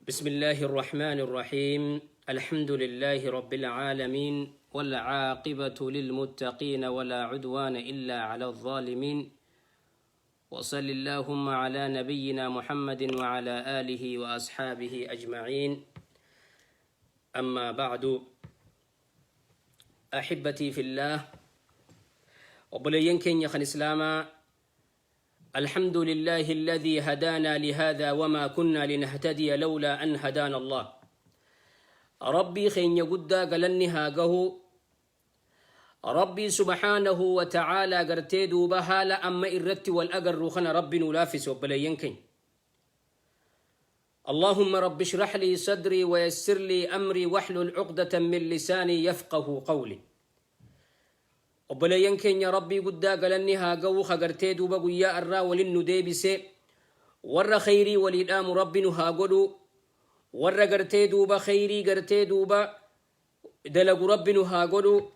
بسم الله الرحمن الرحيم. الحمد لله رب العالمين، والعاقبة للمتقين، ولا عدوان إلا على الظالمين، وصل اللهم على نبينا محمد وعلى آله وأصحابه أجمعين. أما بعد، أحبتي في الله، obboleeyyan keenya kan islaamaa، الحمد لله الذي هدانا لهذا وما كنا لنهتدي لولا أن هدانا الله. Rabbii keenya guddaa galanni haa gahu. Rabbii سبحانه وتعالى gartee duuba haala amma irratti wal agarru kana Rabbi nuu laaffise. Obboleeyyan keenya، اللهم رب اشرح لي صدري ويسر لي أمري واحلل عقدة من لساني يفقه قولي. Obboleeyyan keenya، Rabbii guddaa galanni haa gahu ka gartee duuba guyyaa irraa walin nu deebise. Warra khayrii walii dhaamu Rabbi nu haa godhu. Warra gartee duuba khayrii gartee duuba dalagu Rabbi nu haa godhu.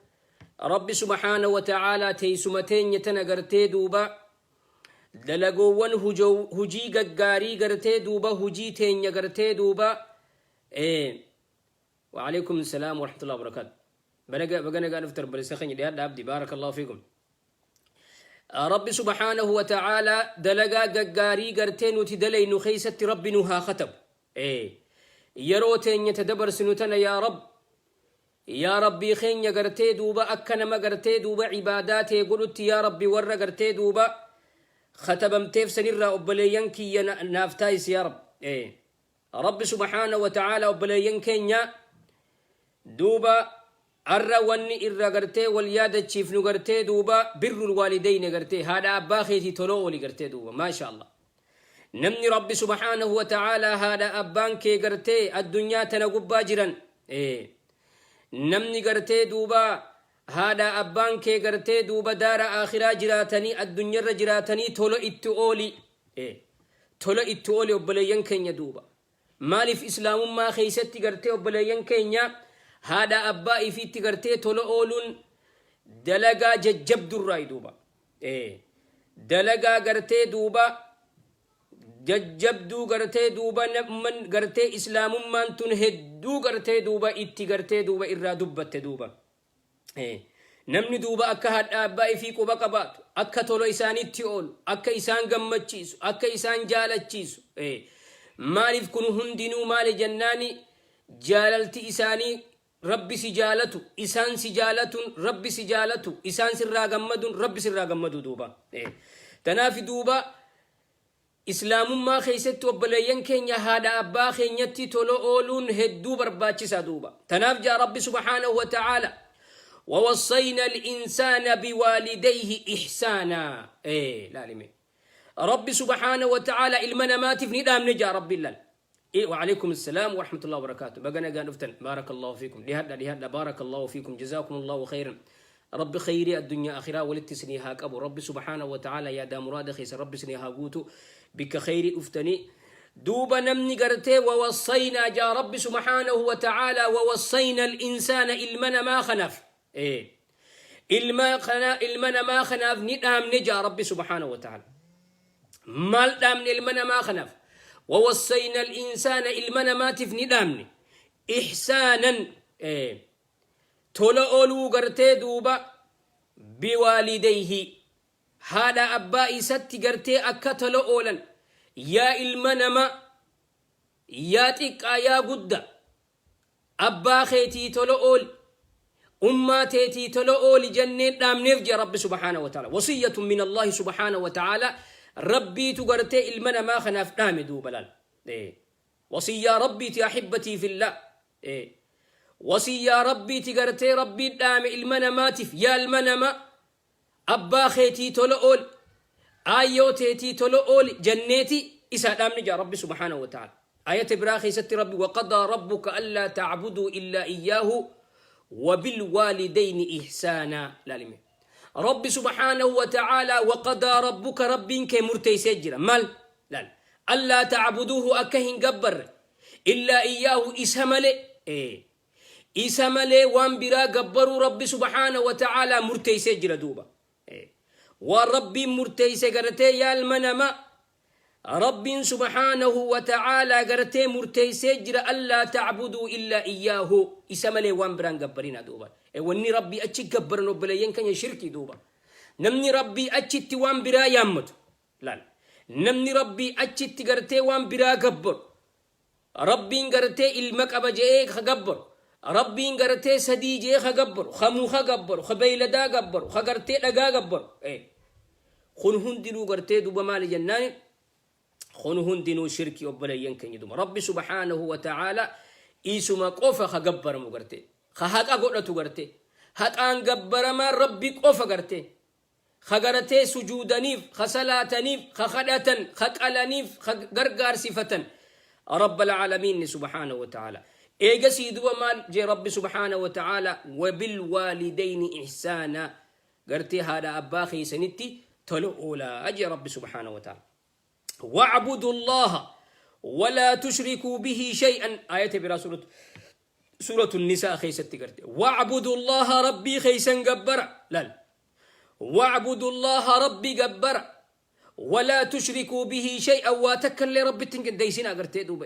Rabbi سبحانه وتعالى teessuma teenya tana gartee duuba dalagoowwan hujii gaggaarii gartee duuba hujii teenya gartee duuba. وعليكم السلام ورحمة الله وبركاته. Baga nagaa dhuftan obboleessa keenya, dhiyaadha. Abdi، بارك الله فيكم. Rabbi سبحانه وتعالى dalagaa gaggaarii gartee nuti dalaynu keeysatti Rabbi nu haa katabu. Yeroo teenya ta dabarsinu tana, yaa Rab, yaa Rabbii keenya, gartee duuba akka nama gartee duuba cibaadaa tee godhutti, yaa Rabbi, warra gartee duuba katabamteef sanirraa obboleeyyan kiyya naaf taayis, yaa Rab. Rabbi سبحانه وتعالى. Obboleeyyan keenya, duuba arra wanni irra gartee wal yaadachiifnu gartee duuba بر الوالدين, gartee haadha abbaa keetii toloo oli gartee duuba. Maasha Allah, namni Rabbi سبحانه وتعالى haadha abbaan kee gartee addunyaa tana gubbaa jiran, namni gartee duuba haadha abbaan kee gartee duuba daara aakhiraa jiraatanii addunyaarra jiraatanii, tolo itti ooli, tola itti ooli. Obboleeyyan keenya, duuba maaliif islaamummaa keeysatti gartee, obboleeyyan keenya, haadha abbaa ifiitti gartee tola ooluun dalagaa jajjabdurraa duuba dalagaa gartee duuba jajjabduu gartee duuba man gartee islaamummaan tun hedduu gartee duuba itti gartee duuba irraa dubbatte. Duuba namni duuba akka haadha abbaa ifii quba qabaatu, akka tola isaanitti oolu, akka isaan gammachiisu, akka isaan jaalachiisu. Maaliif kun hundinuu maali jennaani, jaalalti isaanii Rabbi si jaalatu, isaan si jaalatun Rabbi si jaalatu, isaan sirraa gammadun Rabbi sirraa gammadu. Duuba tanaaf duuba islaamummaa keessatti, obboleeyyan keenya, haadha abbaa keenyatti tolo ooluun hedduu barbaachisaa. Duuba tanaaf jaa Rabbi سبحانه وتعالى: ووصينا الإنسان بوالديه إحسانا. إيه لا ربي سبحانه وتعالى ilma namaatiif ni dhaamne jaa Rabbi lal. إيه، وعليكم السلام ورحمة الله وبركاته. Baga nagaan dhuftan، بارك الله فيكم. Dhiyaadha، dhiyaadha. بارك الله فيكم، جزاكم الله خيرا. Rabbi khayrii addunyaa akhiraa walitti isinii haa qabu. Rabbi سبحانه وتعالى yaadaa muraada keessa Rabbi isinii haa guutu. Bikka khayrii dhuftanii. Duuba namni gartee ووصينا jaa Rabbi سبحانه وتعالى، ووصينا الإنسان ilma namaa kanaaf ilma kana ilma namaa kanaaf ni dhaamne jaa Rabbi سبحانه وتعالى. Maal dhaamne ilma namaa kanaaf? ووصينا الإنسان ilma namaatiif ni dhaamne إحسانا, tola ooluu gartee duuba بوالديه haadha abbaa isatti gartee akka tola oolan. Yaa ilma nama, yaa xiqqaa yaa gudda, abbaa keetii tola ooli, ummaa teetii tola ooli jenneen dhaamneef jee Rabbi سبحانه وتعالى. وصية من الله سبحانه وتعالى. Rabbiitu gartee ilma namaa kanaaf dhaame. Duuba laal, wasiyyaa Rabbiiti. أحبتي في الله, wasiyyaa Rabbiiti gartee Rabbiin dhaame ilma namaatiif. Yaa ilma namaa, abbaa keetii tola ooli, aayyoo teetii tola ooli jenneeti isaa dhaamne jaa Rabbi سبحانه وتعالى. Ayata biraa keessatti Rabbi: وقضى ربك ألا تعبدوا إلا إياه وبالوالدين إحسانا. Laalime, Rabbi سبحانه وتعالى وقضى ربك, Rabbiin kee murteeysee jira. Maal laal? ألا تعبدوا, akka hin gabbarre, إلا إياه, isa male. Isa malee waan biraa gabbaruu Rabbi سبحانه وتعالى murteeysee jira. Duuba waan Rabbiin murteeyse gartee, yaa ilma namaa, Rabbiin subhaanahu wa ta'aalaa gartee murteessee jira allaa ta'buduu illaa iyyaahu, isa malee waan biraan gabbarinaa duuba. Wanni Rabbii achi gabbaran, obboleeyyan keenya, shirkii duuba. Namni Rabbii achitti waan biraa yaammatu laal, namni Rabbii achitti gartee waan biraa gabbaru, Rabbiin gartee ilma qaba je'ee ka gabbaru, Rabbiin gartee sadii je'ee ka gabbaru, ka muka gabbaru, ka beeyladaa gabbaru, ka gartee dhagaa gabbaru, kun hundinuu gartee duuba maali jennaani, kun hundinuu shirkii, obboleeyyan keenya duuba. Rabbi subhaanahu wa ta'aala isuma qofa ka gabbaramu gartee, ka haqa godhatu gartee, haqaan gabbaramaa Rabbi qofa gartee, ka gartee sujuudaniif, ka salaataniif, ka kadhatan, ka qalaniif, ka gargaarsifatan Rabbal aalamiin subhaanahu wa ta'aala. Eegasii duba maal jee Rabbi subhaanahu wa ta'aala? Wabilwaalidayni ihsaana, gartee haadha abbaa keessanitti tola oolaa jee Rabbi subhaanahu wa ta'aala. Wa'budu Allaha walaa tushrikuu bihi shay'an, ayata biraa suuratu Nisaa keessatti garte. Wa'budu Allaha, Rabbii keessan gabbara laal. Wa'budu Allaha, Rabbi gabbara. Walaa tushrikuu bihi shay'an, waa takka illee Rabbitti hin qindeessinaa gartee duuba.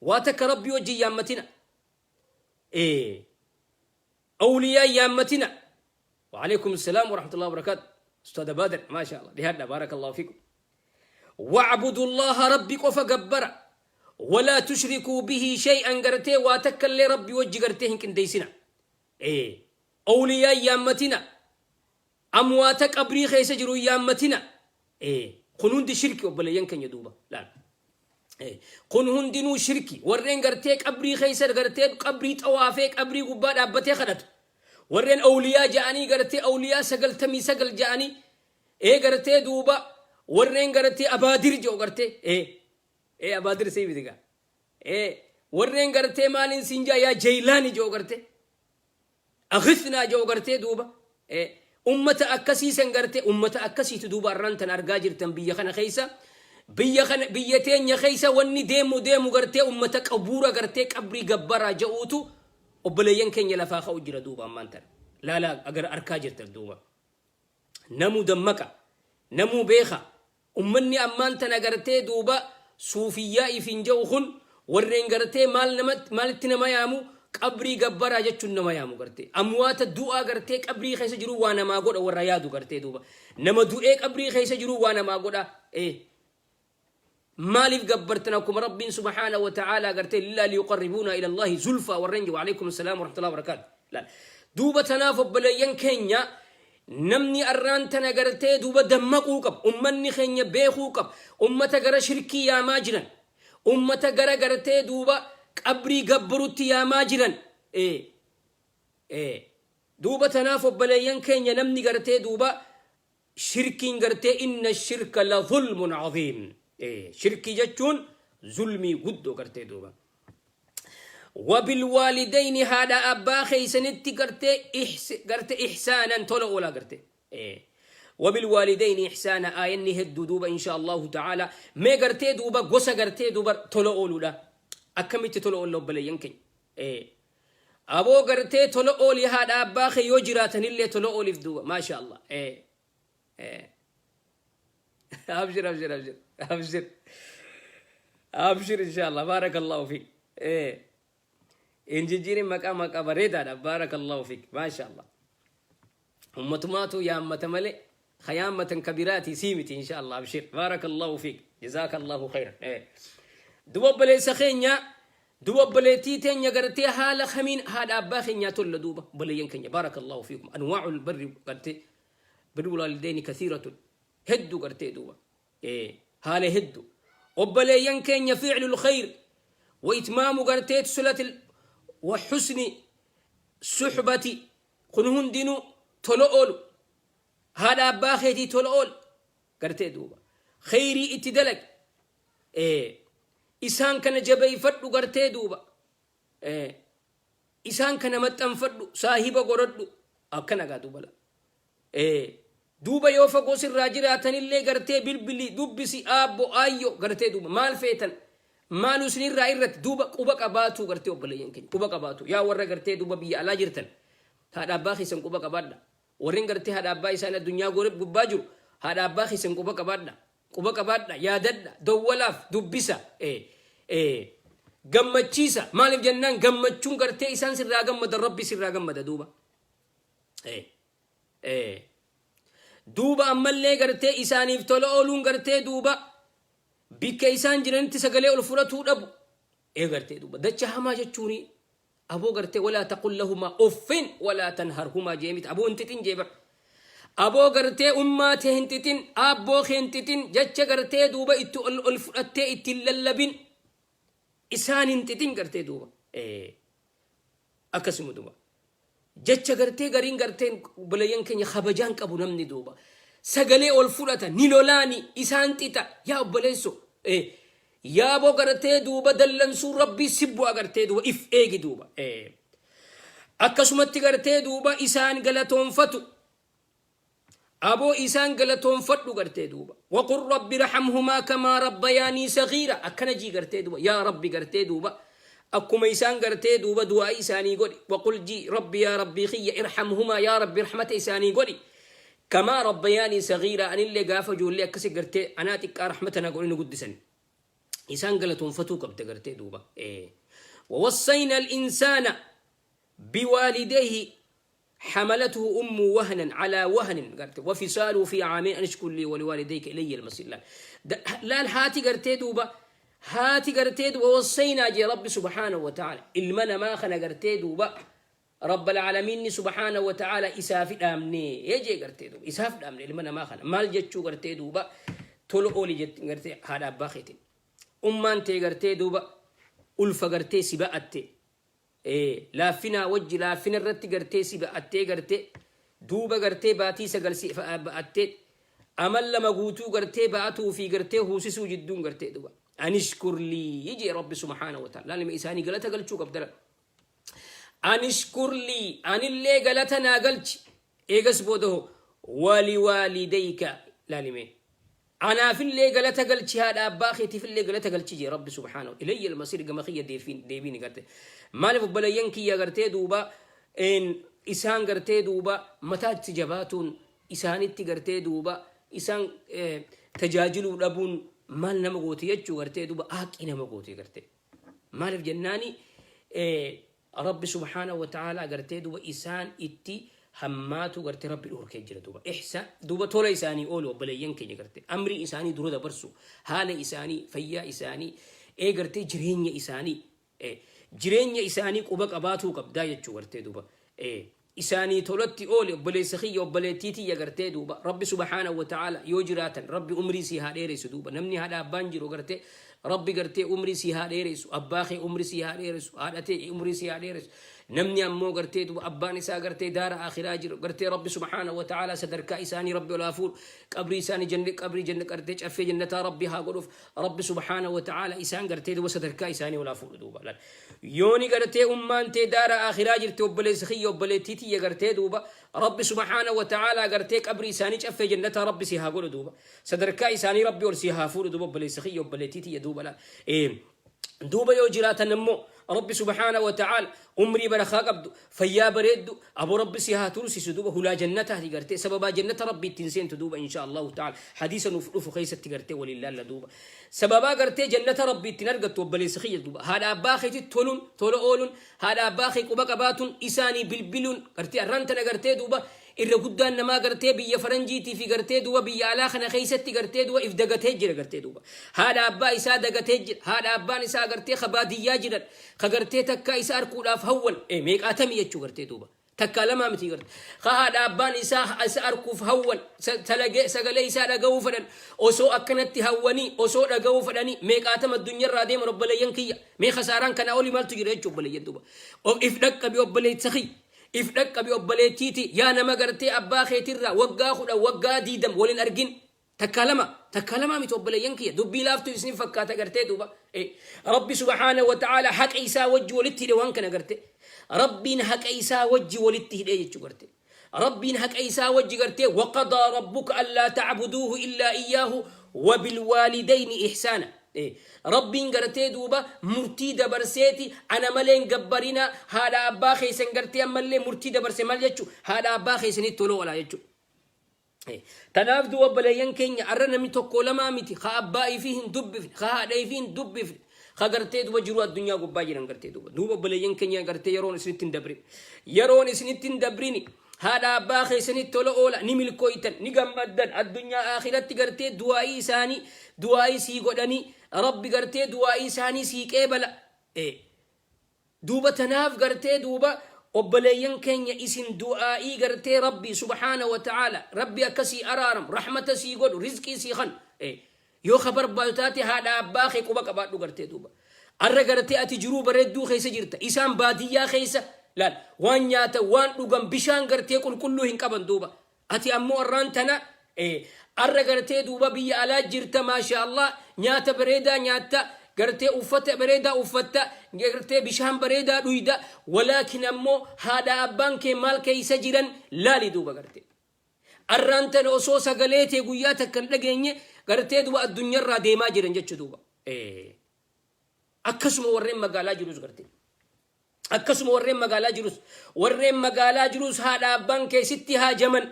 Waa takka Rabbii wajjin yaammatina. Awliyaa yaammatina. وعليكم السلام ورحمة الله وبركاته أستاذ بدر، ما شاء الله لهذا، بارك الله فيكم. واعبدوا الله، ربي qofa gabbara. ولا تشركوا به شيئا، gartee waa takka illee Rabbi wajji gartee hin qindeessina. Awliyaa yaammatina, amwaata qabrii keessa jiru yaammatina. Kun hundi shirki, obboleeyyan keenya duuba laal. Kun hundinuu shirki. Warreen gartee qabrii keessa gartee qabrii xawaafee, qabrii gubbaa dhaabbatee kadhatu, warreen awliyaa ja'anii gartee awliyaa 99 ja'anii gartee duuba, warreen gartee abaadir jedhu gartee abaadir sii miti gaa, warreen gartee maaliin siin jaa, yaa Jeylaani jedhu gartee, agithnaa jedhu gartee duuba, ummata akkasiisan gartee, ummata akkasiitu duuba arraan tan argaa jirtan biyya kana keessa. Biyya kana, biyya teenya keessa wanni deemu deemu gartee ummata qabuura gartee qabrii gabbaraa jedhuutu, obboleeyyan keenya, lafaa ka'u jira duuba. Ammaan tan laalaa agar arkaa jirtan duuba. Namuu dammaqa, namuu beeka. Ummanni ammaan tana gartee duuba suufiyyaa ifin jedhu kun, warreen gartee maal nama maalitti nama yaamu, qabrii gabbaraa jechuun nama yaamu gartee, amwaata du'aa gartee qabrii keessa jiru waa namaa godha warra yaadu gartee duuba, nama du'ee qabrii keessa jiru waa namaa godha. Maaliif gabbartan? Akkuma Rabbiin subhaanahu wa ta'aalaa gartee lillaa liyuqarribuuna ila Allahi zulfaa warreen jiru. Alaikum assalaam wa rahmatullahi wa barakaatu. Duuba tanaaf, obboleeyyan keenya, namni arraan tana gartee duuba dammaquu qaba, ummanni keenya beekuu qaba ummata gara shirkii yaamaa jiran, ummata gara gartee duuba qabrii gabbarutti yaamaa jiran. Duuba tanaaf, obboleeyyan keenya, namni gartee duuba shirkiin gartee inna shirka la zulmun aziim, shirkii jechuun zulmii guddoo gartee duuba. Wabilwaalidayni, haadha abbaa keeysanitti gartee ihsaanan tola oolaa gartee. Wabilwaalidayni ihsaana, aayanni hedduu duuba, insha Allahu ta'ala. Mee gartee duuba gosa gartee duuba tola ooluudha akkamitti tola oolla, obboleeyyan keenya? Aboo, gartee tola ooli haadha abbaa kee yoo jiraatanillee tola ooliif duuba. Maasha Allah. Abshir, abshir, abshir, abshir, abshir, insha Allah. Baarakallahu fiik. Injijjiirin maqaa, maqaa bareedaadha. Baarakallahu fiik, maasha Allah. Ummatumaatu yaammata malee ka yaammatan ka biraati sii miti, insha Allah. Abshir, baarakallahu fiik, jazaakallahu khayran. Duba obboleessa keenya, duba obboleettii teenya, gartee haala kamiin haadha abbaa keenyaa tolla duuba, obboleeyyan keenya? Baarakallahu fiikum. Anwaa'ul barri gartee birri waalidayni kathiiratun, hedduu gartee duuba, haala hedduu, obboleeyyan keenya. Fi'lul khayr wa itmaamu gartee sulatil wa husni suhbati, kun hundinuu tola oolu. Haadha abbaa keetii tola ool gartee duuba, khayrii itti dalag, isaan kana jabeeyfadhu gartee duuba, isaan kana maxxanfadhu, saahiba godhadhu akkana gaa duuba. Duuba yoo fagoo sirraa jiraatanillee gartee bilbili, dubbisi, aabbo, aayyo gartee duuba, maal feetan, maalu isinirraa irratti duuba quba qabaatu gartee. Obboleeyyan keenya, quba qabaatu. Yaa warra gartee duuba biyya alaa jirtan, haadha abbaa keessan quba qabaadha. Warreen gartee haadha abbaa isaan addunyaa gubbaa jiru, haadha abbaa keessan quba qabaadha. Quba qabaadha, yaadadha, dowwalaaf dubbisa, gammachiisa. Maaliif jennaan, gammachuun gartee isaan sirraa gammadan, Rabbi sirraa gammada duuba. Duuba ammallee gartee isaaniif tola ooluun gartee duuba bikka isaan jiranitti sagalee ol fudhatuu dhabu. Gartee duuba dacha hamaa jechuuni aboo gartee ولا تقل لهما أف ولا تنهرهما jee miti. Aboo, hin xixin jee bar. Aboo, gartee ummaa tee hin xixin, aabboo kee hin xixin, jecha gartee duuba itti ol ol fudhattee ittiin lallabin, isaan hin xixin gartee duuba. Akkasuma duuba. Jecha gartee gariin garteen obboleeyyan keenya kabajaan qabu namni duuba. Sagalee ol fudhata, ni lolaani, isaan xixa. Yaa obboleesso, yaaboo gartee duuba dallansuu Rabbii si bu'a gartee duuba, if eegi duuba. Akkasumatti gartee duuba isaan galatoonfatu. Aboo, isaan galatoonfadhu gartee duuba. وقل رب ارحمهما كما ربياني صغيرا. Akkana jii gartee duuba. Yaa Rabbi, gartee duuba. Akkuma isaan gartee duuba du'aa isaanii godhi. وقل jii رب, yaa Rabbii kiyya, ارحمهما, yaa Rabbi, rahmata isaanii godhi. كما ربياني صغيرا, anillee gaafa ijoollee akkasi gartee anaa xiqqaa rahmata na godhi nu guddisan. Isaan galatoonfatuu qabda gartee duuba. ووصينا الإنسان بوالديه حملته أمه وهنا على وهن قالت وفصاله في عامين أن اشكر لي ولوالديك إلي المصير. لا لا, haati gartee duuba, haati gartee duuba, ووصينا jee Rabbi سبحانه وتعالى. Ilma namaa kana gartee duuba رب العالمين سبحانه وتعالى isaaf dhaamne jee gartee duuba, isaaf dhaamne. Ilma namaa kana maal jechuu gartee duuba? Tola ooli jetti gartee haadha abbaa keetiin. Ummaan tee gartee duuba ulfa gartee si ba'atte, laaffinaa wajji laaffina irratti gartee si ba'attee, gartee duuba gartee baatii 9 si ba'attee, amal 2 guutuu gartee ba'atuu fi gartee huusisuu jidduun gartee duuba. أن اشكر لي jee Rabbi سبحانه وتعالى. Laalima, isaanii galata galchuu qabdara. أن اشكر لي, anillee galata naa galchi. Eegas booda hoo, ولوالديك. Laalime, anaafillee galata galchi, haadha abbaa keetiifillee galata galchi jee Rabbi سبحانه. إلي المصير, gama kiyya deebiin garte. Maaliif, obboleeyyan kiyya, gartee duuba isaan gartee duuba mataatti jabaatuun, isaanitti gartee duuba isaan tajaajiluu dhabuun maal nama gooti jechuu? Gartee duuba aaqii nama gooti gartee. Maaliif jennaani, Rabbi سبحانه وتعالى gartee duuba isaan itti hammaatu gartee Rabbi dhorkee jira duuba. Ihsa duuba, tola isaanii oolu, obboleeyyan keenya, gartee amrii isaanii dura dabarsu, haala isaanii, fayyaa isaanii, gartee jireenya isaanii quba qabaatuu qabdaa jechuu gartee duuba. Isaanii tolatti oole, obboleessa kiyya, obboleettii tiyya, gartee duuba Rabbi سبحانه وتعالى yoo jiraatan Rabbi umrii sii haa dheeressu duuba. Namni haadha abbaan jiru gartee Rabbi gartee umrii sii haa dheeressu, abbaa kee umrii sii haa dheeressu, haadha tee umrii sii haa dheeressu. Namni ammoo gartee duuba abbaan isaa gartee daara akhiraa jiru, gartee Rabbi سبحانه وتعالى sadarkaa isaanii Rabbi ol haa fuudhu, qabrii isaanii janne, qabrii janne gartee caffee jannataa Rabbi haa godhuuf. Rabbi سبحانه وتعالى isaan gartee duuba sadarkaa isaanii ol haa fuudhu duuba. Yooni gartee ummaan tee daara akhiraa jirti, obboleessi kiyya, obboleettii tiyya, gartee duuba Rabbi سبحانه وتعالى gartee qabrii isaanii caffee jannataa Rabbi si haa godhu duuba, sadarkaa isaanii Rabbi ol si haa fuudhu duuba, obboleessi kiyya, obboleettii tiyya duuba. Duuba yoo jiraatan immoo Rabbi سبحانه وتعالى umrii barakaa qabdu, fayyaa bareeddu, aboo, Rabbi si haa tursisu duuba. Hulaa jannataati gartee, sababaa jannata Rabbi ittiin seentu duuba. إن شاء الله تعالى hadiisa nuuf dhufu keessatti gartee waliin laalla duuba, sababaa gartee jannata Rabbi ittiin argattu, obboleessa kiyya duuba. Haadha abbaa keetti toluun, tola ooluun, haadha abbaa kee quba qabaatuun, isaanii bilbiluun gartee arraan tana gartee duuba irra guddaan namaa gartee biyya faranjiitii fi gartee duuba biyya alaa kana keessatti gartee duuba if dagatee jira. Gartee duuba haadha abbaa isaa dagatee jira. Haadha abbaan isaa gartee ka baadiyyaa jiran, ka gartee takka isa arkuudhaaf hawwan meeqaatamii jechuu gartee duuba, takka lamaa miti garte, ka haadha abbaan isaa isa arkuuf hawwan, sagalee isaa dhaga'uu fedhan, osoo akkanatti hawwanii, osoo dhaga'uu fedhanii meeqaatama addunyaarraa deeman. Obboleeyyan kiyya, mee kasaaraan kana olii maaltu jira jechuu? Obboleeyyan, duuba if dhaqqabi, obboleessa kiyya, if dhaqqabi, obboleettiiti. Yaa nama gartee abbaa keetirraa waggaa 10, waggaa 20 waliin argin, takka lama, takka lamaa miti, obboleeyyan kiyya, dubbii laaftuu isin fakkaata gartee duuba. Rabbi سبحانه وتعالى haqa isaa wajji walitti hidhe waan kana garte. Rabbiin haqa isaa wajji walitti hidhe jechuu garte. Rabbiin haqa isaa wajji gartee وقضى ربك ألا تعبدوا إلا إياه وبالوالدين إحسانا. Rabbiin gartee duuba murtii dabarseeti, ana maleen gabbarina, haadha abbaa keessan gartee ammallee murtii dabarse. Maal jechuu? Haadha abbaa keessanitti toloo oolaa jechuu. Tanaaf du'a obboleeyyan keenya, arra namni tokko lamaa miti ka abbaa ifii hin dubbifne, ka haadha ifii hin dubbifne, ka gartee duba jiru addunyaa gubbaa jiran gartee duba. Duuba obboleeyyan keenya gartee yeroon isinitti hin dabrin. Yeroon isinitti hin dabrini. Haadha abbaa keessanitti tola oola, ni milkooytan, ni gammaddan addunyaa akhiratti. Gartee du'aa'ii isaanii du'aa'ii sii godhanii, Rabbi gartee du'aa'ii isaanii sii qeebala. Duuba tanaaf gartee duuba obboleeyyan keenya, isin du'aa'ii gartee Rabbi subhaana wa ta'aala, Rabbi akka sii araaram, rahmata sii godhu, rizqii sii kan yoo ka barbaadu taate, haadha abbaa kee quba qabaadhu gartee duuba. Arra gartee ati jiruu bareedduu keessa jirta, isaan baadiyyaa keessa laal, waan nyaatan, waan dhugan, bishaan gartee qulqulluu hin qaban duuba. Ati ammoo arraan tana arra gartee duuba biyya alaa jirta, maasha Allah, nyaata bareedaa nyaatta, gartee uffata bareedaa uffatta, gartee bishaan bareedaa dhuyda. Walaakin ammoo haadha abbaan kee maal keessa jiran laali duuba gartee. Arraan tana osoo sagalee tee guyyaa takka hin dhageenye gartee duuba addunyaarraa deemaa jiran jechuu duuba. Akkasuma warreen magaalaa jirus gartee. Akkasuma warreen magaalaa jirus haadha abbaan keessatti haajaman,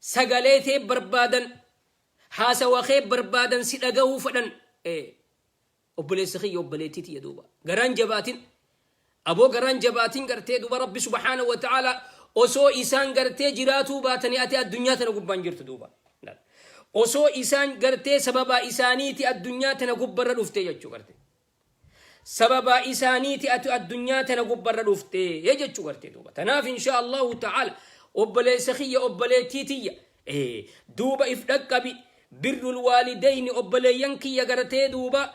sagalee tee barbaadan, haasawa kee barbaadan, si dhagahuu fedhan. Obboleessa kiyya, obboleettii tiyya, duuba garaan jabaatin aboo, garaan jabaatin gartee duuba. Rabbi subhaana wa ta'ala osoo isaan gartee jiraatuu baatanii ati addunyaa tana gubbaan jirtu duuba. Osoo isaan gartee sababaa isaaniiti addunyaa tana gubbarra dhufte jechuu gartee. Sababa isaaniiti ati addunyaa tana gubbarra dhufte jechuu gartee duuba. Tanaaf insha Allahu ta'ala, obboleessa kiyya, obboleettii tiyya, duuba if dhaqqabi. Birrul waalidayni, obboleeyyan kiyya, gartee duuba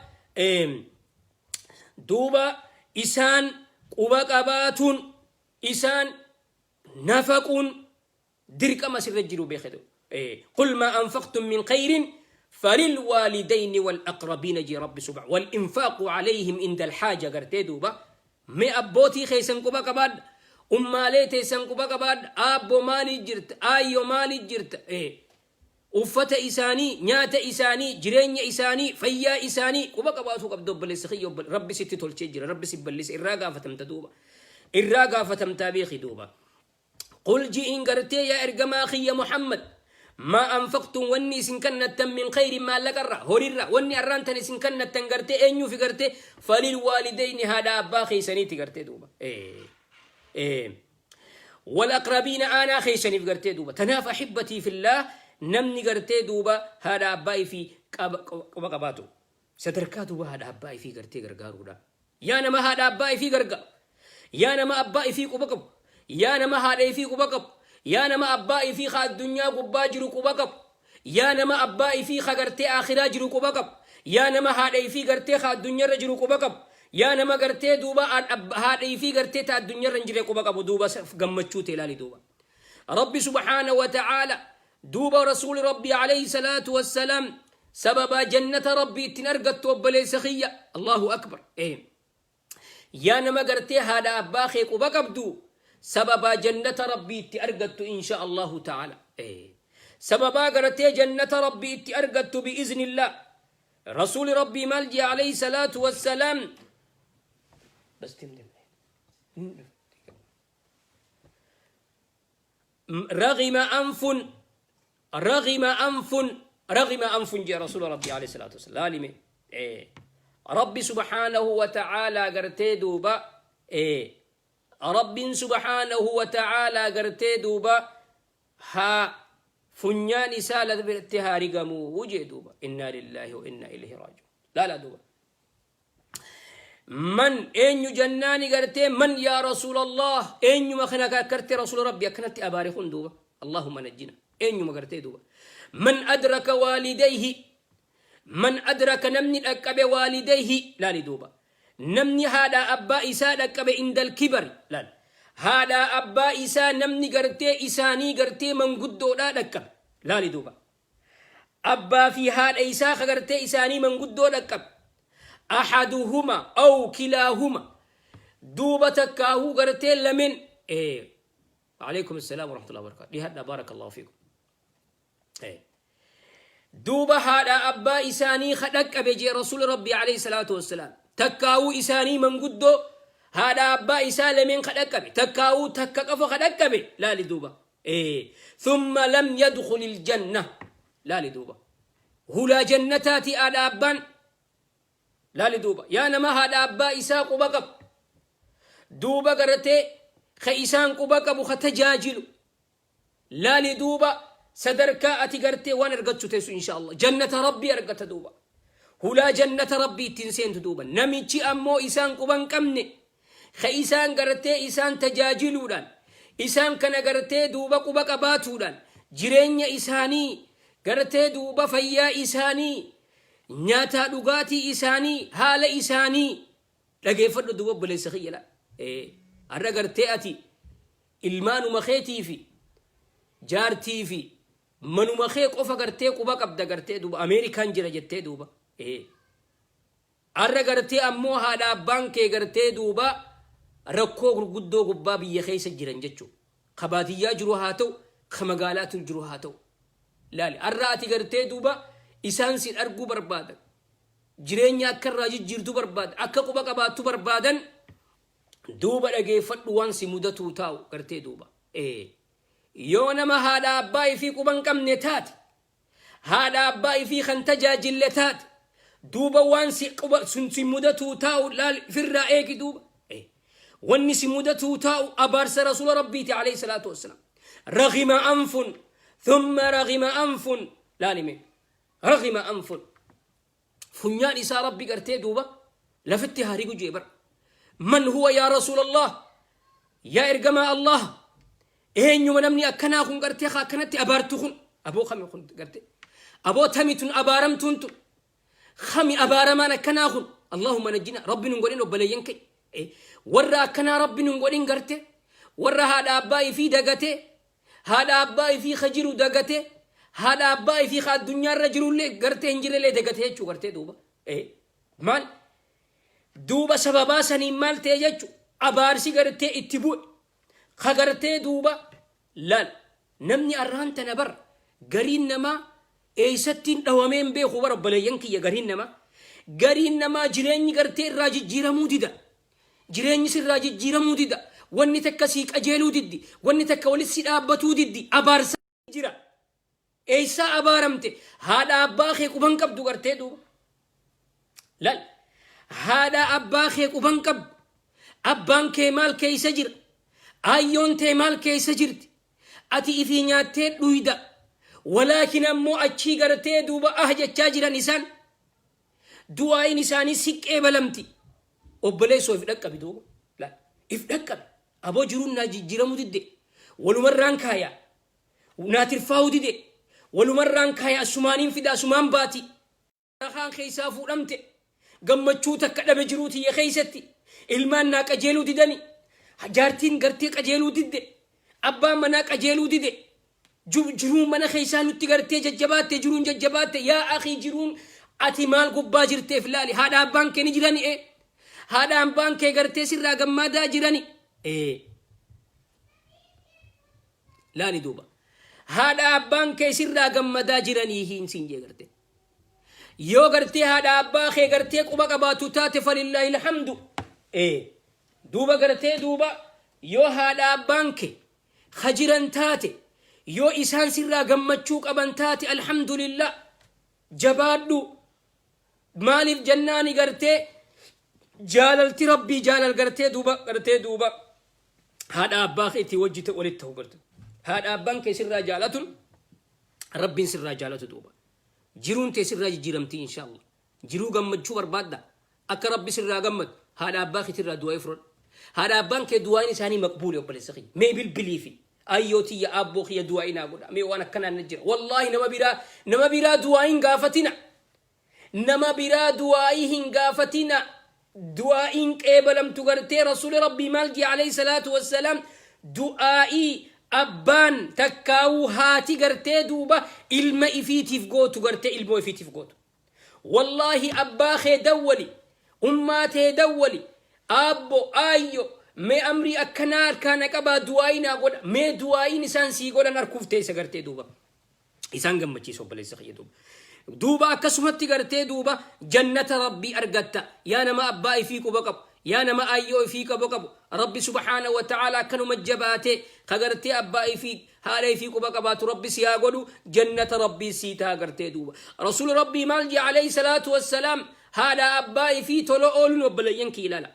duuba isaan quba qabaatuun, isaan nafaquun dirqama sirra jiru beeketu. قل ما أنفقتم من خير فللوالدين والأقربين jee Rabbi subhaanahu. والإنفاق عليهم عند الحاجة gartee duuba. Mee abbootii keessan quba qabaadha, ummaalee teessan quba qabaadha. Aabbo, maalii jirta? Aayyo, maalii jirta? Uffata isaanii, nyaata isaanii, jireenya isaanii, fayyaa isaanii quba qabaatuu qabda, obboleessa kiyya. Rabbi sitti tolchee jira, Rabbi si ballise, irraa gaafatamta duuba, irraa gaafatamtaa beeki duuba. قل ji'iin gartee yaa ergamaa kiyya Muhammad: ما أنفقتم wanni isin kannattan من خير maallaqarra, horirra, wanni arraan tan isin kannattan gartee eenyuufi gartee? فللوالدين haadha abbaa keeysaniiti gartee duuba. والأقربين aanaa keeysaniif gartee duuba. Tanaaf أحبتي في الله, namni gartee duuba haadha abbaa fi quba qabaatu sadarkaa duuba haadha abbaa ifii gartee gargaaruudha. Yaa nama haadha abbaa ifii gargaaru, yaa nama abbaa ifii quba qabu, yaa nama haadha ifii quba qabu, yaa nama abbaa ifii ka addunyaa gubbaa jiru quba qabu, yaa nama abbaa ifii ka gartee akhiraa jiru quba qabu, yaa nama haadha ifii gartee ka addunyaarra jiru quba qabu, yaa nama gartee duuba haadha ifii gartee ta addunyaarra hin jirre quba qabu, duuba gammachuu ta'e ilaali duuba. Rabbi subhaana wa ta'aala duuba rasuuli Rabbi alayhi salaatu wassalaam sababa jannata Rabbi ittiin argattu, obboleessa kiyya, Allahu akbar. Yaa nama gartee haadha abbaa kee quba qabdu, sababa jannata Rabbii itti argattu insha Allahu ta'ala. Sababaa gartee jannata Rabbii itti argattu bi'iznillah. Rasuuli Rabbii maal jee alayhi salaatu wassalaam? Bas tim tim. رغم أنف رغم أنف رغم أنف jee rasuula Rabbii alayhi salaatu wassalaam. Laalime, Rabbi subhaanahu wa ta'aalaa gartee duuba, Rabbiin subhaanahu wa ta'aalaa gartee duuba haa funyaan isaa lafatti haa rigamuu jee duuba. إنا لله وإنا إليه راجعون. Laala duuba. من eenyu jannaani gartee من يا رسول الله eenyuma kana gartee rasuula Rabbi akkanatti abaare kun duuba? اللهم نجنا. Eenyuma gartee duuba? من أدرك والديه، من أدرك namni dhaqqabe والديه, laali duuba, namni haadha abbaa isaa dhaqqabe عند الكبر, laal, haadha abbaa isaa namni gartee isaanii gartee manguddoodhaa dhaqqabe, laali duuba, abbaa fi haadha isaa ka gartee isaanii manguddoo dhaqqabe, أحدهما أو كلاهما duuba takkaahuu gartee lameen. عليكم السلام ورحمة الله وبركاته. Dhihadha, بارك الله فيكم. Duuba haadha abbaa isaanii ka dhaqqabe jee rasuuli Rabbii alayhi salaatu wassalaam, takkaahuu isaanii manguddoo haadha abbaa isaa lameen ka dhaqqabe, takkaahuu takka qofa ka dhaqqabe, laali duuba. Thumma lam yadkhulil janna. Laali duuba. Hulaa jannataati haadha abbaan. Laali duuba. Yaa nama haadha abbaa isaa quba qabu. Duuba gartee ka isaan quba qabu ka tajaajilu. Laali duuba sadarkaa ati gartee waan argachuu teessu insha Allah. Jannata Rabbii argata duuba. Hulaa jannata Rabbii ittiin seentu duuba. Namichi ammoo isaan quba hin qabne ka isaan gartee isaan tajaajiluudhaan isaan kana gartee duuba quba qabaatuudhaan jireenya isaanii gartee duuba fayyaa isaanii nyaataa dhugaatii isaanii haala isaanii dhageeffadhu duuba obboleessa kiyya laa. Har'a gartee ati ilmaanuma keetii fi jaartii fi manuma kee qofa gartee quba qabda gartee duuba Ameerikaan jira jettee duuba. Har'a gartee ammoo haadha abbaan kee gartee duuba rakkoo gurguddoo gubbaa biyya keessa jiran jechuudha. Ka baadiyyaa jiru haa ta'u, ka magaalaatu jiru haa ta'u. Laali har'a ati gartee duuba isaan sin arguu barbaadan. Jireenya akka irraa jijjiirtu barbaadan, akka quba qabaattu barbaadan duuba dhageeffadhu waan si mudatuu taa'u gartee duuba. Yoo nama haadha abbaa ifii quba hin qabne taate, haadha abbaa ifii kan tajaajille taate, duuba waan si quba sun si mudatuu taa'u laal ifirraa eegi duuba. Wanni si mudatuu taa'u abaarsa rasuula rabbiiti alayhi salaatu wassalaam. Raghima anfun thumma raghima anfun laalime raghima anfun funyaan isaa rabbi gartee duuba lafatti haa rigu jee bar. Man huwa yaa rasuulallah, yaa ergamaa Allah, eenyuma namni akkanaa kun gartee haa akkanatti abaartu kun, aboo kami kun gartee, aboo tami tun abaaramtuun tun, kami abaaramaan akkanaa kun? Allahumma najjina, rabbi nun godhin obboleeyyan kee warra akkanaa rabbi nun godhin garte, warra haadha abbaa ifii dagatee, haadha abbaa ifii ka jiru dagatee, haadha abbaa ifii ka addunyaarra jirullee gartee hin jirrellee dagatee jechuu gartee duuba. Maal duuba sababaa saniin maal ta'e jechu abaarsi gartee itti bu'e ka gartee duuba. Laal, namni arraan tana bar gariin namaa eessattiin dhawamee hin beeku bar obboleeyyan kiyya. Gariin namaa jireenyi gartee irraa jijjiiramuu dida, jireenyi sirraa jijjiiramuu dida, wanni takka sii qajeeluu diddi, wanni takka walitti si dhaabbatuu diddi, abaarsa jira. Eessaa abaaramte? Haadha abbaa kee quban qabdu gartee duuba. Lal, haadha abbaa kee quban qabdu. Abbaan kee maal keessa jira? Aayyoon tee maal keessa jirti? Ati ifii nyaattee dhuyda, walaakin ammoo achii gartee duuba ah jechaa jiran isaan. Du'aayin isaanii si qeebalamti. Obboleessoo, if dhaqqabi duuba. Laal, if dhaqqabi. Aboo, jiruun naa jijjiiramuu didde, walumarraan kaayaa naa tirfaa'uu dide, walumarraan kaaya, asumaaniin fida, asumaan baati, kaan keessaa fuudhamte, gammachuu takka dhabe jiruu tiyya keessatti, ilmaan naa qajeeluu didani, jaartiin gartee qajeeluu didde, abbaan manaa qajeeluu dide, jiruun mana keessaa nutti gartee jajjabaatte, jiruun jajjabaatte. Yaa akii, jiruun ati maal gubbaa jirteef laali. Haadha abbaan kee ni jirani, haadha abbaan kee gartee sirraa gammaadaa jirani. Laali duuba, haadha abbaan kee sirraa gammadaa jiranii hin siin jee gartee. Yoo gartee haadha abbaa kee gartee quba qabaatu taate, falillaahi alhamdu. Duuba gartee duuba yoo haadha abbaan kee ka jiran taate, yoo isaan sirraa gammachuu qaban taate, alhamdulillah, jabaadhu. Maaliif jennaani gartee jaalalti rabbii jaalal gartee duuba haadha abbaa keetii wajji walitti ta'u garte, haadha abbaan kee sirraa jaalatun rabbiin sirraa jaalatu duuba jiruun tee sirraa jijjiiramtii insha Allah. Jiruu gammachuu barbaadda, akka rabbi sirraa gammadu haadha abbaa keetirraa du'aa fudhadhu. Haadha abbaan kee du'aan isaanii maqbuule. Obboleessa kiyya, mee bilbilii fi ayyoo tiyya, aabboo kiyya, du'aa naa godha mee, waan akkanaan na jira. Wallaahi nama biraa du'aa hin gaafatina, nama biraa du'aa'ii hin gaafatina, du'aa'iin qeebalamtu gartee. Rasuuli rabbii maal jee alayhi salaatu wassalaam? Du'aa'ii abbaan takkaawuu haati gartee duuba ilma ifiitiif gootu, gartee ilmoo ifiitiif gootu. Wallaahi abbaa kee dawwali, ummaa tee dawwali, aabbo, aayyo, mee amrii akkanaa harkaa na qabaa, du'aa'ii naa godha mee. Du'aa'iin isaan sii godhan harkuuf teessa gartee duuba isaan gammachiisa. Obboleessa kiyya, duuba akkasumatti gartee duuba jannata rabbii argatta. Yaa nama abbaa ifii quba qabu, yaa nama ayyoo ifii qabu, rabbi subhaana wa ta'ala akkanuma jabaate ka gartee abbaa ifii Haadha ifii quba qabaatu Rabbi si haa godhu, jannata Rabbii sii taha gartee duuba. Rasuuli Rabbii maal jee alayhi salaatu wassalaam? Haadha abbaa ifii tola ooluun, obboleeyyan kiyya ilaala.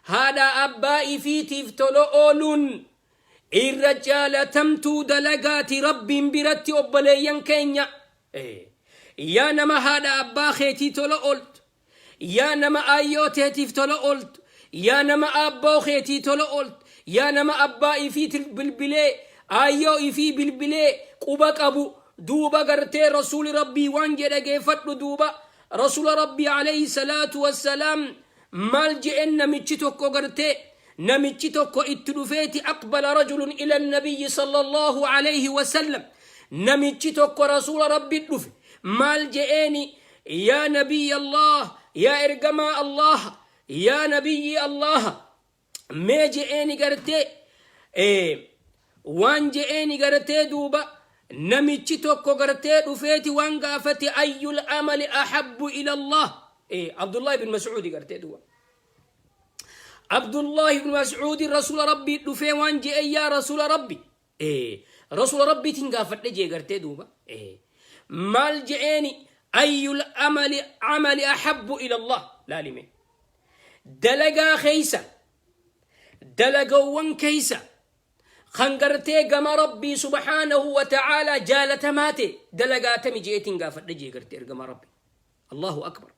Haadha abbaa ifiitiif tola ooluun irra jaalatamtuu dalagaati Rabbiin biratti, obboleeyyan keenya. Yaa nama haadha abbaa keetii tola ooltu, yaa nama aayyoo teetiif tola ooltu, yaa nama aabboo keetii tola ooltu, yaa nama abbaa ifii bilbilee, aayyoo ifii bilbilee quba qabu duuba gartee, Rasuuli Rabbii waan jedhe geeffadhu duuba. Rasuula Rabbii alayhi salaatu wassalaam maal je'en? Namichi tokko gartee, namichi tokko itti dhufeeti, aqbala rajulun ila nabiyyi sallallahu alayhi wasallam, namichi tokko Rasuula Rabbi dhufe. Maal je'eeni? Yaa nabiyyi Allah, yaa ergamaa Allah, yaa nabiyyi Allah, mee je'eeni gartee, waan je'eeni gartee duuba, namichi tokko gartee dhufeeti waan gaafate: ayyul amali ahabbu ila Allah? Abdullah ibn Mas'uudi gartee duuba, Abdullah ibn Mas'uudi Rasuula Rabbii dhufee waan je'e: yaa Rasuula Rabbi, Rasuula Rabbiitiin gaafadhe jee gartee duuba. Maal je'eeni? Ayyul amali ahabbu ila Allah? Laalime, dalagaa keeysa, dalagawwan keeysa kan gartee gama Rabbii subhaanahu wa ta'aalaa jaalatamaa ta'e dalagaa tami je'eetiin gaafadhe jee gartee ergamaa Rabbi. Allahu akbar.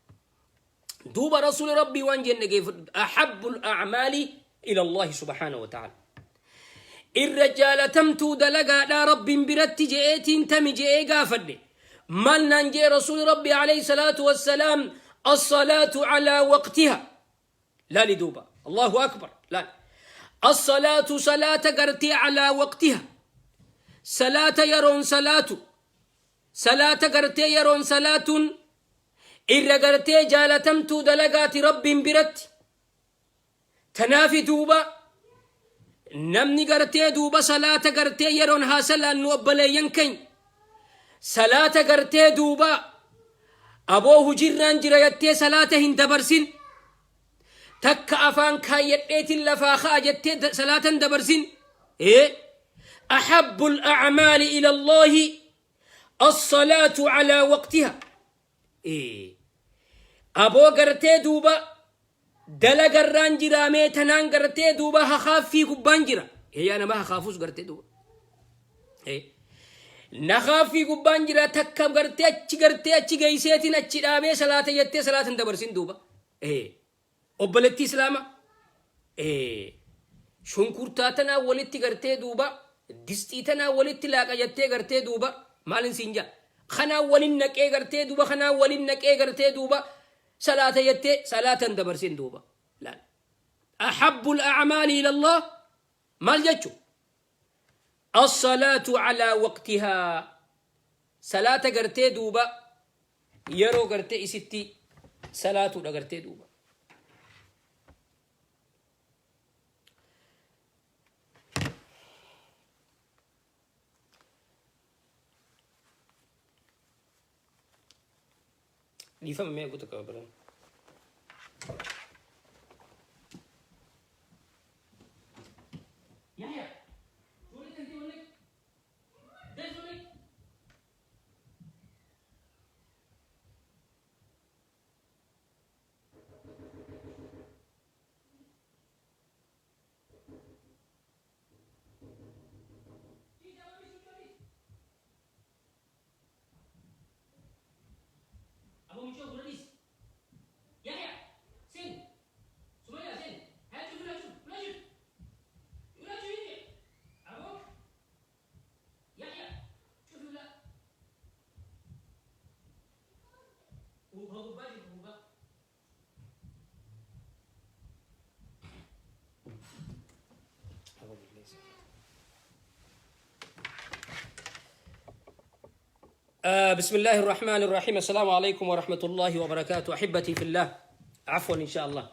Duuba Rasuuli Rabbii waan jenne geeffadhu: ahabbul a'maali ila Allahi subhaanahu wa ta'ala, irra jaalatamtuu dalagaadhaa Rabbiin biratti je'eetiin tami je'ee gaafadhe. Maal naan jee Rasuuli Rabbii alayhi salaatu wassalaam? As-salaatu alaa waqtiha. Laali duuba, Allahu akbar. Laali, as-salaatu, salaata gartee alaa waqtiha, salaata yeroon salaatu, salaata gartee yeroon salaatuun irra gartee jaalatamtuu dalagaati Rabbiin biratti. Tanaafi duuba namni gartee duuba salaata gartee yeroon haa salaannu, obboleeyyan keenya. Salaata gartee duuba aboo hujirraan jira jettee salaata hin dabarsin. Takka afaan kaayyadheetiin lafaa ka'a jettee salaata hin dabarsin. Ahabbul a'maali ila Allahi as-salaatu alaa waqtiha. Aboo gartee duuba dalagarraan jiraamee tanaan gartee duuba hakaaffii gubbaan jira. Yaa nama hakaafus gartee duuba. Nakaaffii gubbaan jira, takka gartee achi gartee achi geesseetiin achi dhaabee salaata jettee salaata hin dabarsin duuba. Obboleettii Islaama, shunkurtaa tanaa walitti gartee duuba disxii tanaa walitti laaqa jettee gartee duuba, maalin siin jaa, kanaa walin naqee gartee duuba, kanaa walin naqee gartee duuba salaata jettee salaata hin dabarsin duuba. Laal, ahabbul a'maali ila Allah maal jechu? As-salaatu alaa waqtihaa, salaata gartee duuba yeroo gartee isitti salaatuudha gartee duuba. Dhiifama, mee guutuu qaba biran. Yahya, بسم الله الرحمن الرحيم. السلام عليكم ورحمة الله وبركاته أحبتي في الله. عفوا، إن شاء الله.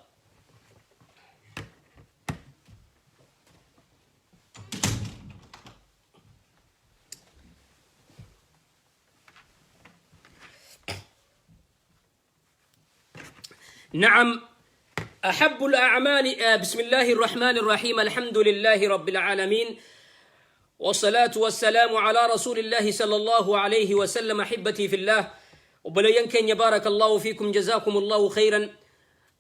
نعم، أحب الأعمال. بسم الله الرحمن الرحيم. الحمد لله رب العالمين. والصلاة والسلام على رسول الله صلى الله عليه وسلم. أحبتي في الله، obboleeyyan keenya، بارك الله فيكم، جزاكم الله خيرا.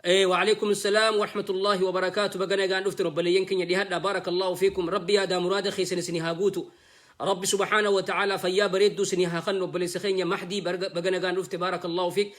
وعليكم السلام ورحمة الله وبركاته. Baga nagaan dhuftan obboleeyyan keenya، dhihaadha. بارك الله فيكم. Rabbi yaadaa muraada keessan isinii haa guutu. Rabbi سبحانه وتعالى fayyaa bareedduu isinii haa kennu. Obboleessa keenya Mahdii، baga nagaan dhufte. بارك الله فيك،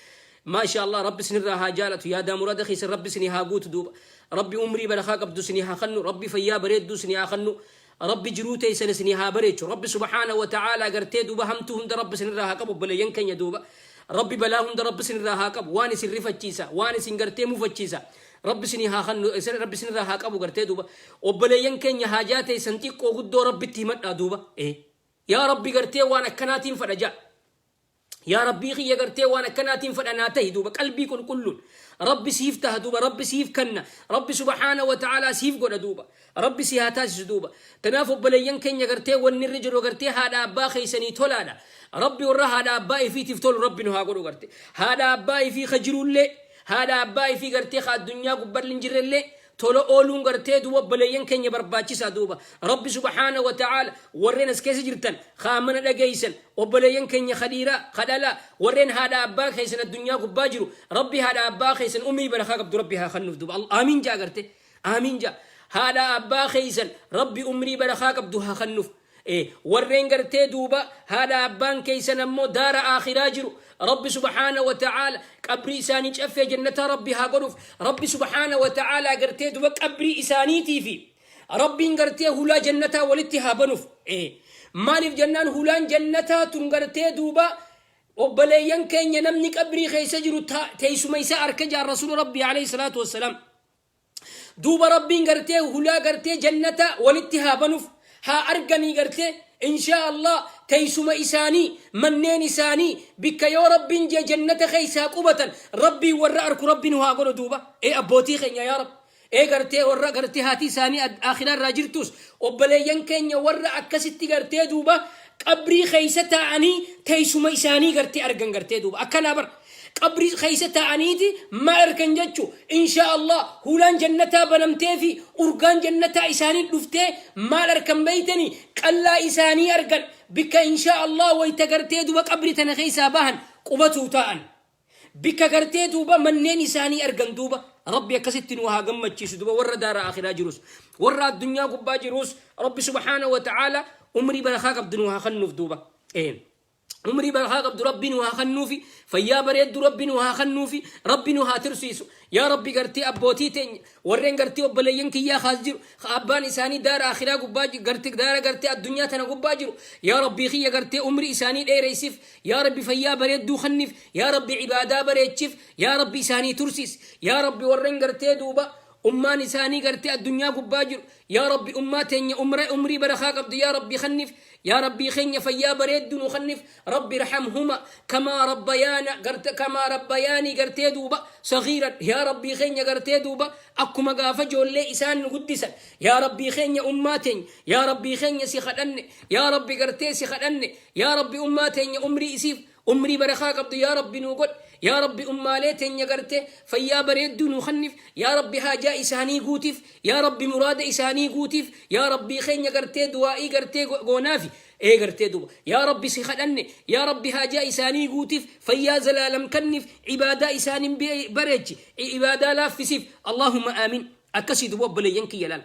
ما شاء الله. Rabbi isinirraa haa jaalatu. Yaadaa muraada keessan Rabbi isinii haa guutu duuba. Rabbi umrii barakaa qabdu isinii haa kennu. Rabbi fayyaa bareedduu isinii haa kennu. Rabbi jiruu teessan isinii haa bareechu. Rabbi سبحانه وتعالى gartee duuba hamtuu hunda Rabbi isinirraa haa qabu. Obboleeyyan keenya duuba, Rabbi balaa hunda Rabbi isinirraa haa qabu. Waan isin rifachiisa, waan isin gartee mufachiisa, Rabbi isinii haa kennu, Rabbi isinirraa haa qabu gartee duuba. Obboleeyyan keenya, haajaa teessan xiqqoo guddoo Rabbitti himadhaa duuba. Yaa Rabbi, gartee waan akkanaatiin fadha jaa. Yaa Rabbii kiyya, gartee waan akkanaatiin fadha naa tahi duuba. Qalbii qulqulluun Rabbi siif taha duuba. Rabbi siif kanna. Rabbi سبحانه وتعالى siif godha duuba. Rabbi si haa taasisu duuba. Kanaaf obboleeyyan keenya, gartee wanni irra jiru gartee haadha abbaa keessanii tolaadha. Rabbi warra haadha abbaa ifiitiif tolu Rabbi nu haa godhu. Gartee haadha abbaa ifii ka jirullee, haadha abbaa ifii gartee ka addunyaa gubbarri hin jirrellee tola ooluun gartee duuba, obboleeyyan keenya, barbaachisaa duuba. Rabbi سبحانه وتعالى warreen as keessa jirtan, kaamana dhageeysan, obboleeyyan keenya kadhiiraa kadhalaa, warreen haadha abbaa keessan addunyaa gubbaa jiru, Rabbi haadha abbaa keessan umrii barakaa qabdu Rabbi haa kennuuf duuba. Aamiin jaa garte, aamiin jaa. Haadha abbaa keessan Rabbi umrii barakaa qabdu haa kennuuf. Warreen gartee duuba haadha abbaan keessan ammoo daara aakhiraa jiru, Rabbi سبحانه وتعالى qabrii isaanii caffee jannataa Rabbi haa godhuuf. Rabbi سبحانه وتعالى gartee duuba qabrii isaaniitii fi Rabbiin gartee hulaa jannataa walitti haa banuuf. Maaliif jennaan, hulaan jannataa tun gartee duuba, obboleeyyan keenya, namni qabrii keessa jiru teessuma isaa arka jaan Rasuula Rabbii عليه الصلاة والسلام. Duuba Rabbiin gartee hulaa gartee jannata walitti haa banuuf, haa arganii gartee إن شاء الله teessuma isaanii, manneen isaanii, bikka yoo Rabbiin jee jannata keessaa qubatan Rabbii warra arku Rabbi nu haa godhu duuba. Ee abbootii keenya, yaa Rabbi, ee gartee warra gartee haati isaanii akhiraa irraa jirtus, obboleeyyan keenya warra akkasitti gartee duuba qabrii keessa taa'anii teessuma isaanii gartee argan gartee duuba. Akkanaa bar, qabrii keessa taa'aniiti maal argan jechu? إن شاء الله hulaan jannataa banamtee fi urgaan jannataa isaanii dhuftee maal argan beeytanii? Qallaa isaanii argan, bikka إن شاء الله wayta gartee duuba qabrii tana keessaa bahan qubatuu ta'an, bikka gartee duuba manneen isaanii argan duuba. Rabbi akkasitti nu haa gammachiisu duuba. Warra daara akhiraa jirus, warra addunyaa gubbaa jirus, Rabbi سبحانه وتعالى umrii barakaa qabdu nu haa kennuuf duuba. Umrii barakaa qabdu Rabbi nu haa kennuufi. Fayyaa bareeddu Rabbi nu haa kennuufi. Rabbi nu haa tursiisu. Yaa Rabbi, gartee abbootii teenya, warreen gartee obboleeyyan kiyyaa kaas jiru, abbaan isaanii daara akhiraa gubbaa gartee daara gartee addunyaa tana gubbaa jiru, yaa Rabbii kiyya, gartee umrii isaanii dheereessiif. Yaa Rabbi, fayyaa bareedduu kenniif. Yaa Rabbi, cibaadaa bareechiif. Yaa Rabbi, isaanii tursiis. Yaa Rabbi, warreen gartee duuba ummaan isaanii gartee addunyaa gubbaa jiru, yaa Rabbi, ummaa teenya umrii barakaa qabdu yaa Rabbi kenniif. Yaa Rabbii keenya, fayyaa bareeddu nu kenniif. رب ارحمهما كما ربيانا garte كما ربياني gartee duuba صغيرا. Yaa Rabbii keenya, gartee duuba akkuma gaafa ijoollee isaan nu guddisan, yaa Rabbii keenya, ummaa teenya, yaa Rabbii keenya, si kadhanne. Yaa Rabbi, gartee si kadhanne. Yaa Rabbi, ummaa teenya umrii isiif umrii barakaa qabdu yaa Rabbi nuu godh. Yaa Rabbi, ummaalee teenya gartee fayyaa bareedduu nuu kenniif. Yaa Rabbi, haajaa isaanii guutiif. Yaa Rabbi, muraada isaanii guutiif. Yaa Rabbii keenya, gartee du'aa'ii gartee goonaafi. Ee gartee duuba, yaa Rabbi, si kadhanne. Yaa Rabbi, haajaa isaanii guutiif, fayyaa zalaalam kenniif, cibaadaa isaanii bareechi, ibaadaa laaffisiif. اللهم آمين. Akkasii duuba, obboleeyyan kiyya, laal.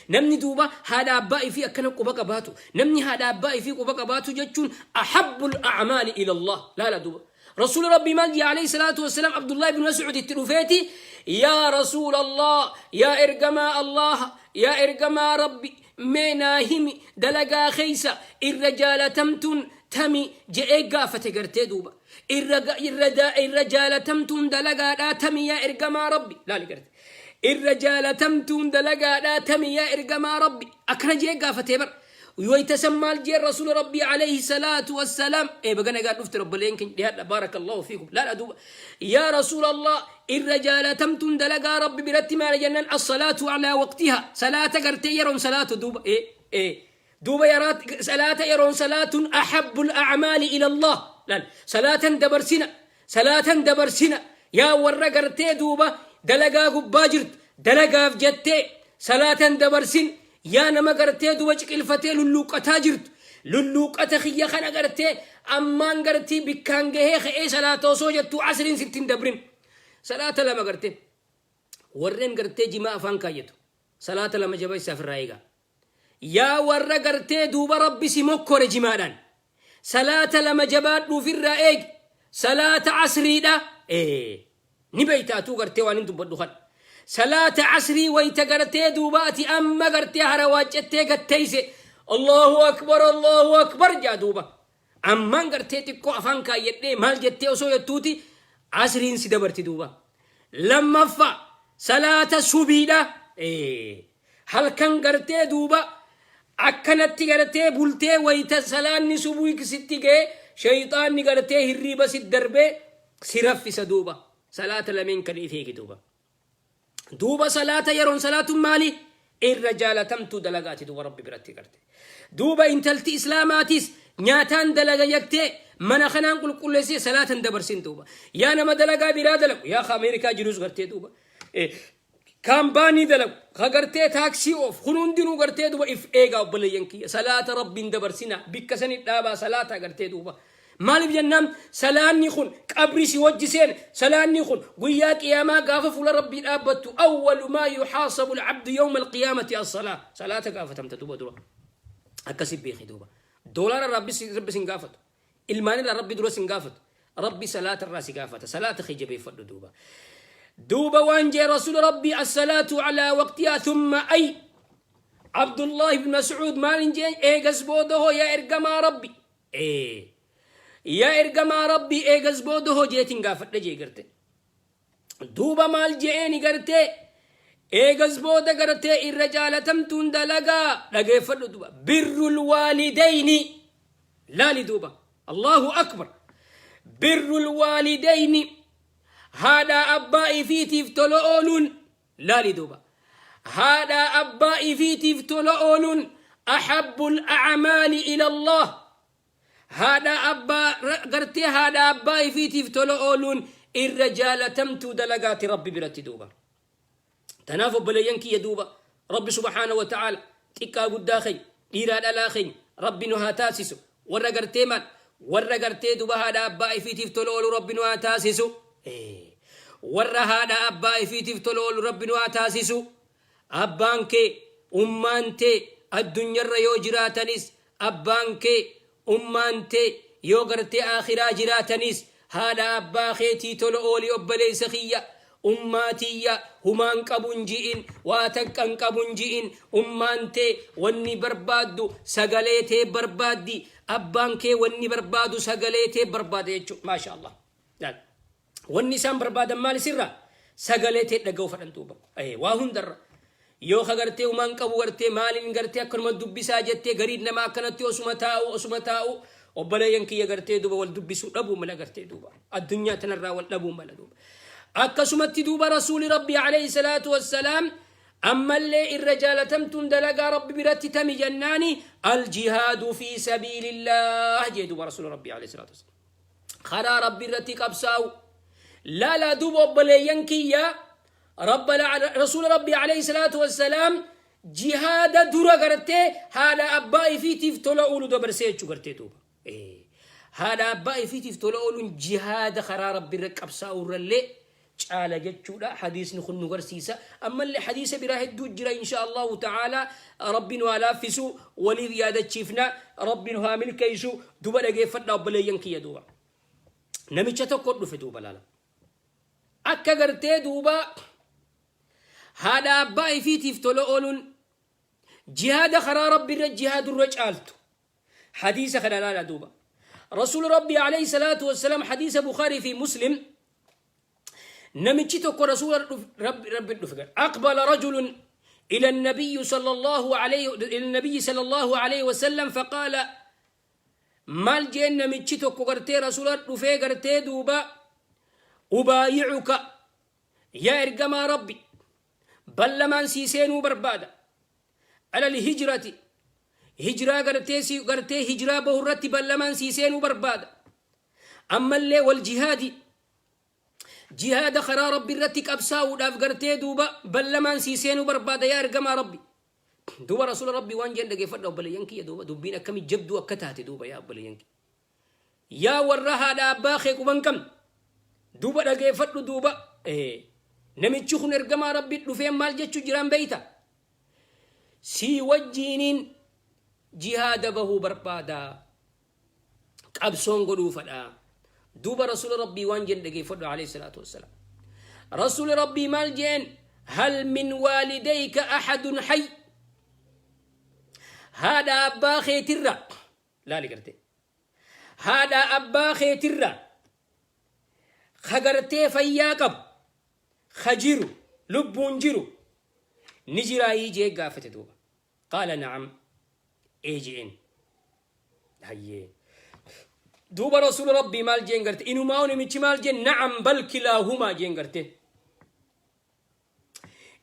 Namni duuba haadha abbaa ifii akkana quba qabaatu, namni haadha abbaa ifii quba qabaatu jechuun أحب الأعمال إلى الله. Laala duuba, Rasuuli Rabbii maal jee عليه الصلاة والسلام? Abdullahi ibn Mas'ud itti dhufeeti, "Yaa Rasuul Allah, yaa ergamaa Allah, yaa ergamaa Rabbi, mee naa himi, dalagaa keeysa irra jaalatamtuun tami?" je'ee gaafate gartee duuba. Irra jaalatamtuun dalagaadhaa tami, yaa ergamaa Rabbi? Laali garte, irra jaalatamtuun dalagaadhaa tami, yaa ergamaa Rabbi? Akkana jee gaafatee bar. Waytasan maal jee Rasuula Rabbii عليه الصلاة والسلام? Ee baga nagaa dhufte, obboleen keenya, dhiyaadha. بارك الله فيكم. Laala duuba, "Yaa Rasuula Allah, irra jaalatamtuun dalagaa Rabbi biratti maal?" jennaan, "الصلاة على وقتها." Salaata gartee yeroon salaatu duuba. Ee duuba salaata yeroon salaatun أحب الأعمال إلى الله. Laal, salaatan dabarsina, salaatan dabarsina. Yaa warra gartee duuba dalagaa gubbaa jirtu, dalagaaf jettee salaatan dabarsin. Yaa nama gartee duba ciqilfatee lulluuqqataa jirtu. Lulluuqqata kiyya kana gartee ammaan gartii bikkaan gahee ka'ee salaata osoo jettuu asriin sitti hin dabrin. Salaata lama gartee. Warreen gartee jimaa afaan kaayyatu. Salaata lama jabeessaa ofirraa eegaa. Yaa warra gartee duuba Rabbi si mokkore jimaadhaan. Salaata lama jabaadhu ofirraa eegi. Salaata asriidha. Ee. Ni beeyta atuu gartee waan hin dubbadhu kana. Salaata asrii wayta gartee duuba ati amma gartee harawaacettee gatteeyse. Allahu akbar, Allahu akbar jaa duuba. Ammaan gartee xiqqoo afaan kaayyadhee maal jettee osoo jettuuti asriin si dabarti duuba. Lammaffaa, salaata subiidha. Ee. Halkan gartee duuba akkanatti gartee bultee wayta salaanni subuhi sitti ga'e, shayxaanni gartee hirriiba sit darbee si raffisa duuba. Salaata lameen kan if eegi duuba. Duuba salaata yeroon salaatuun maali? Irra jaalatamtuu dalagaati duuba Rabbi biratti garte. Duuba intalti Islaamaatis nyaataan dalaga jettee mana kanaan qulqulleessee salaatan dabarsin duuba. Yaa nama dalagaa biraa dalagu, yaa ka Ameerikaa jirus gartee duuba. Kaambaanii dalagu, ka gartee taaksii oofu, kun hundinuu gartee duba if eegaa. Obboleeyyan kiyya, salaata Rabbiin dabarsina, bikka sani dhaabaa salaata gartee duuba. Maaliif jennaan, salaanni kun qabri si wajji seena. Salaanni kun guyyaa qiyaamaa gaafa fuula Rabbii dhaabbattu, awwalu maa yuhaasabu al-abdu yawma al-qiyaamati as-salaa. Salaata gaafatamta duuba dura. Akkasi beeki duuba. Doolaara Rabbi sin gaafatu. Ilmaan irraa Rabbi dura sin gaafatu. Rabbi salaata irraa si gaafata. Salaata kee jabeeffadhu duuba. Duuba waan jee Rasuula Rabbii, as-salaatu alaa waqtihaa, thumma ay? Abdullah ibn Mas'uud maal hin jeen? Eegas booda hoo, yaa ergamaa Rabbi? Ee. Yaa ergamaa Rabbi, eegas booda hoo jeetiin gaafadhe jee garte. Duuba maal je'eeni gartee? Eegas booda gartee irra jaalatamtuun dalagaa, dhageeffadhu duuba, birrul waalidayni. Laali duuba, Allahu akbar, birrul waalidayni, haadhaa abbaa ifiitiif tola ooluun. Laali duuba, haadhaa abbaa ifiitiif tola ooluun ahabbul a'maali ila Allah. Haadha abbaa gartee haadha abbaa ifiitiif tola ooluun irra jaalatamtuu dalagaati Rabbi biratti duuba. Tanaaf obboleeyyan kiyya duuba, Rabbi subhaana wa ta'aala xiqqaa guddaa keenya, dhiiraa dhalaa keenya, Rabbi nu haa taasisu warra gartee maal, warra gartee duba haadha abbaa ifiitiif tola oolu Rabbi nu haa taasisu. Warra haadha abbaa ifiitiif tola oolu Rabbi nu haa taasisu. Abbaan kee, ummaan tee addunyarra yoo jiraatanis, abbaan kee, ummaan tee yoo gartee aakhiraa jiraatanis, haadha abbaa keetii tola ooli. Obboleessa kiyya, ummaa tiyya humaan qabu hin ji'in, waa takka hin qabu hin ji'in. Ummaan tee wanni barbaaddu sagalee tee barbaaddi. Abbaan kee wanni barbaadu sagalee tee barbaada jechuudha. Maasha Allah. Wanni isaan barbaadan maal isirraa? Sagalee tee dhaga'uu fedhan duuba. Waa hundarra. Yoo ka gartee humaan qabu gartee maaliin gartee akkanuma dubbisaa jettee, gariin namaa akkanatti osuma taa'u osuma taa'u, obboleeyyan kiyya, gartee duuba wal dubbisuu dhabuu mala gartee duuba. Addunyaa tanarraa wal dhabuu mala duuba. Akkasumatti duuba Rasuuli Rabbii alayhi salaatu wassalaam ammallee irra jaalatamtuun dalagaa Rabbi biratti tami jennaani, aljihaadu fi sabiilillah jee duuba Rasuuli Rabbii alayhi salaatu wassalaam. Karaa Rabbi irratti qabsaa'u. Laalaa duuba obboleeyyan kiyya, Rasuula Rabbii alayhi salaatu wassalaam jihaada dura gartee haadha abbaa ifiitiif tola oolu dabarsee jechuu gartee duuba. Haadha abbaa ifiitiif tola ooluun jihaada karaa Rabbi irra qabsaa'u irrallee caala jechuudha. Hadiisni kun nu garsiisa. Ammallee hadiisa biraa hedduu jira, insha Allahu ta'ala. Rabbi nu haa laaffisu, waliif yaadachiifna, Rabbi nu haa milkeessu. Duba dhageeffadha obboleeyyan kiyya duuba. Namicha tokko dhufe duuba, laala. Akka gartee duuba haadha abbaa ifiitiif tola ooluun jihaada karaa Rabbi irra jihaadurra caaltu. Hadiisa kana laala duuba. Rasuul Rabbi alayhi salaatu wassalaam, hadiisa Bukhaarii fi Muslim, namichi tokko Rasuula Rabbi dhufe. Aqbala rajulun إلى النبي صلى الله عليه وسلم فقال. Maal jeen namichi tokko gartee Rasuula dhufee gartee duuba, ubaayicuka, yaa ergamaa Rabbi, ballamaan sii seenuu barbaada, alal hijrati, hijraa gartee si gartee hijraa bahu irratti ballamaan sii seenuu barbaada, ammallee wal jihaadi, jihaada karaa Rabbi irratti qabsaa'uudhaaf gartee duuba ballamaan sii seenuu barbaada, yaa ergamaa Rabbi. Duuba Rasuula Rabbii waan jeen dhageeffadha obboleeyyan kiyya, duuba dubbiin akkami jabduu akka taate. Duuba yaa obboleeyyan kiyya, yaa warra haadha abbaa kee quban qabne, duuba dhageeffadhu. Duuba namichi kun ergamaa Rabbii dhufee maal jechuu jiraan beeyta? Sii wajjiiniin jihaada bahuu barbaada, qabsoon godhuu fadha. Duuba Rasuula Rabbii waan jeen dhageeffadhu, alayhi salaatu wassalaam. Rasuuli Rabbii maal jeen? Hal min waalidayka ahadun hayy? Haadha abbaa keetirra laali, garte haadha abbaa keetirra ka gartee fayyaa qabu, ka jiru, lubbuun jiru ni jiraayii jee gaafate. Duuba qaala na'am, ee jeen. Hayyee, duuba Rasuula Rabbii maal jeen? Garte inumaa namichi maal jeen? Na'am, bal kilaahumaa jeen. Garte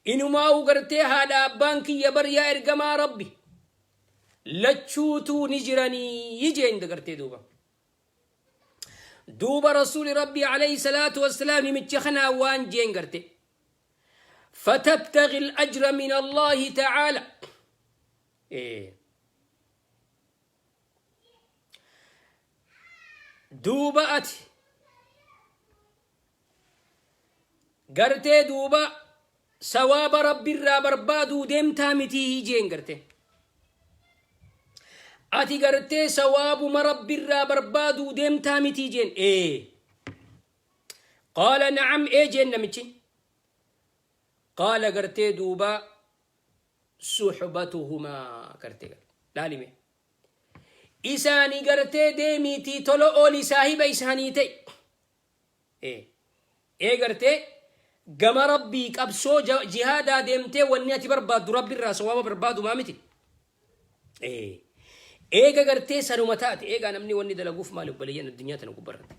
inumaa gartee haadha abbaan kiyya bar, yaa ergamaa Rabbi, lachuutuu ni jiranii jeen. Gartee duuba Rasuuli Rabbii alayhi salaatu wassalaam namicha kanaa waan jeen garte: فتبتغي الأجر من الله تعالى إيه. Duuba ati gartee duuba sawaaba Rabbirraa barbaaduu deemtaa mitii jeen. Gartee ati gartee sawaabuma Rabbirraa barbaaduu deemtaa mitii jeen. Ee, qaala na'am, ee jeen namichi. Qaala gartee duuba suhbatuhumaa, gartee laalime, isaanii gartee deemiitii tola ooli, saahiba isaanii ta'e. Ee, gartee gama Rabbii qabsoo jihaadaa deemtee wanni ati barbaaddu Rabbi irraa sawaaba barbaadu maa miti? Eega gartee sanuma taate, eegaa namni wanni dalaguuf maali obboleeyyan? Addunyaa tana gubbarratti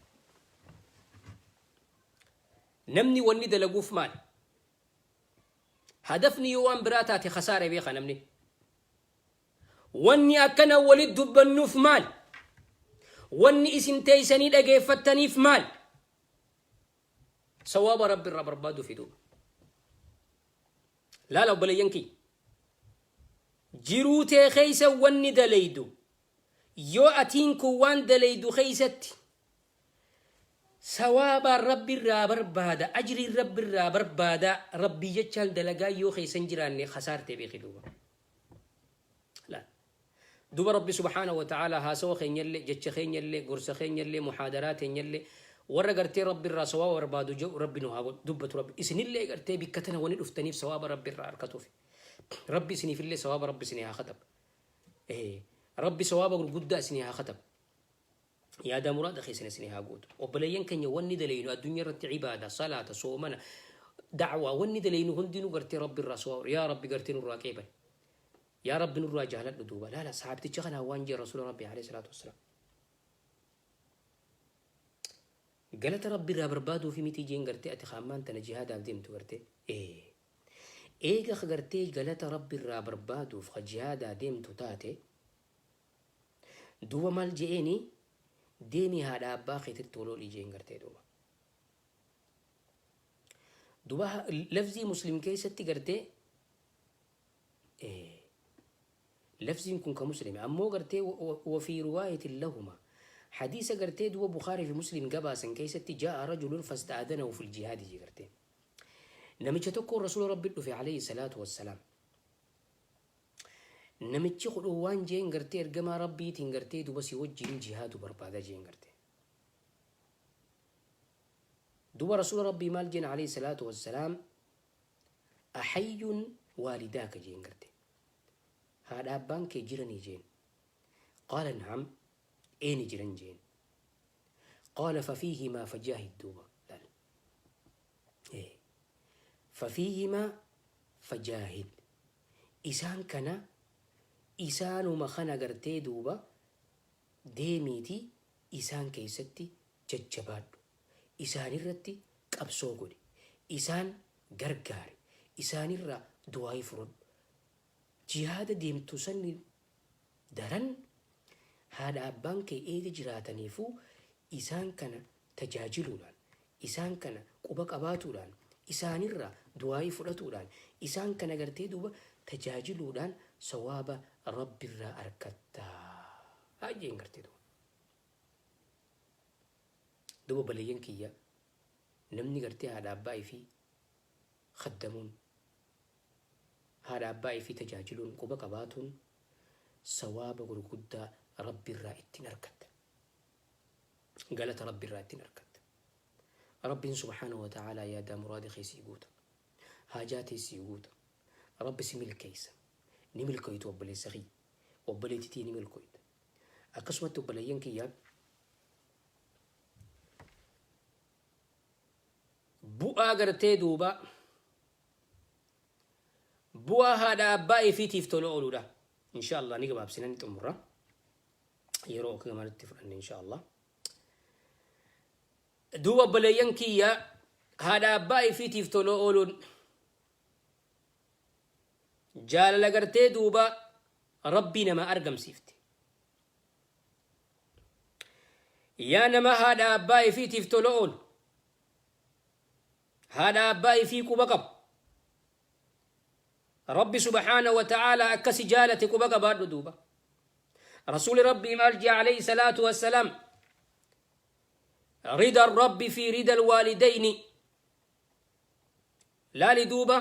namni wanni dalaguuf maali? Hadafni yoo waan biraa taate kasaare beeka. Namni wanni akkana walit dubbannuuf maal? Wanni isin teeysanii dhageeffattaniif maal? Sawaaba Rabbi irraa barbaaduu fi duuba laala obboleeyyan kiyya, jiruu tee keeysa wanni dalaydu yoo atiin kun waan dalaydu keeysatti sawaabaan Rabbi irraa barbaada, ajriin Rabbi irraa barbaada, Rabbii jechaan dalagaa yoo keessa hin jiraanne kasaarte beeki. Duuba laal, duuba Rabbi subhaanahu wa ta'ala haasawa keenyallee, jecha keenyallee, gorsa keenyallee, muhaadaraa teenyallee warra gartee Rabbi irraa sawaaba barbaadu jedhu Rabbi nu haa godhu. Dubbatu Rabbi isinillee gartee bikka tana wani dhuftaniif sawaaba Rabbi irraa harkatuuf Rabbi isiniifillee sawaaba Rabbi isinii haa katabu. Rabbi sawaaba gurguddaa isinii haa katabu, yaada muraada keessan isinii haa guutu. Obboleeyyan keenya, wanni dalaynu addunyaa irratti, ibaada, salaata, soomana, da'waa, wanni dalaynu hundinuu gartee Rabbi irraa sawaaba yaa Rabbi gartee nurraa qeebal, yaa Rabbi nurraa jaaladhu. Duuba laala, sahaabticha kanaa waan jee Rasuula Rabbi alayhi salaatu wassalaam: galata Rabbi irraa barbaaduu fi miti jeen gartee ati kaammaan tana jihaadaaf deemtu? Gartee eega ka gartee galata Rabbi irraa barbaaduuf ka jihaadaa deemtu taate, duuba maal je'eeni? Deemii haadha abbaa keetitti toloolii jeen. Gartee duuba lafzii Muslim keessatti gartee lafziin kun ka Muslimi ammoo gartee وفي رواية لهما, حديث gartee duuba Bukaarii fi Muslim gabaasan keessatti, جاء رجل فاستأذنه في الجهاد jee. Gartee namicha tokko Rasuula Rabbi dhufe alayhi salaatu wassalaam. Namichi kudhu waan jeen gartee ergamaa Rabbiitiin gartee duuba si wajjin jihaadu barbaada jeen. Gartee duuba Rasuula Rabbii maal jeen alayhi salaatu wassalaam? أحي والداك jeen. Gartee haadha abbaan kee jiranii jeen. قال نعم, eeni jiran jeen. قال ففيهما فجاهد. Duuba laal, ففيهما فجاهد, isaan kana, isaanuma kana gartee duuba deemiiti isaan keessatti jajjabaadhu, isaanirratti qabsoo godhi, isaan gargaari, isaanirraa du'aayii fudhadhu. Jihaada deemtu sanni daran haadha abbaan kee eega jiraataniifuu isaan kana tajaajiluudhaan, isaan kana quba qabaatuudhaan, isaanirraa du'aayii fudhatuudhaan, isaan kana gartee duuba tajaajiluudhaan. Sawaaba Rabbirraa arkatta jeen gartee duuba. Duuba obboleeyyan kiyya, namni gartee haadha abbaa ifii khaddamuun, haadha abbaa ifii tajaajiluun, quba qabaatuun sawaaba gurguddaa Rabbirraa ittiin arkatta. Galata Rabbirraa ittiin arkatta. Rabbiin subhaanahu wa ta'aalaa yaadaa muraada kee sii guuta. Haajaa tee sii guuta. Rabbi si milkeessa. Ni milkoytu obboleessa kiyya. Obboleettii tiyya ni milkoyta. Akkasumatti obboleeyyan kiyya, bu'aa gartee duuba bu'aa haadha abbaa ifiitiif tola ooluudha. Insha Allah ni gabaabsina, ni xumurra. Yeroo akka gamanitti fudhanne insha Allah. Duuba obboleeyyan kiyya, haadha abbaa ifiitiif tola ooluun jaalala gartee duuba Rabbii namaa argamsiifti. Yaa nama haadha abbaa ifiitiif tola oolu, haadha abbaa ifii quba qabu, Rabbi subhaana wa ta'aalaa akkasi jaalate quba qabaadhu duuba. Rasuuli Rabbii maal jee alayhi salaatu wassalaam? Rida Rabbi fi rida alwaalidayni. Laali duuba,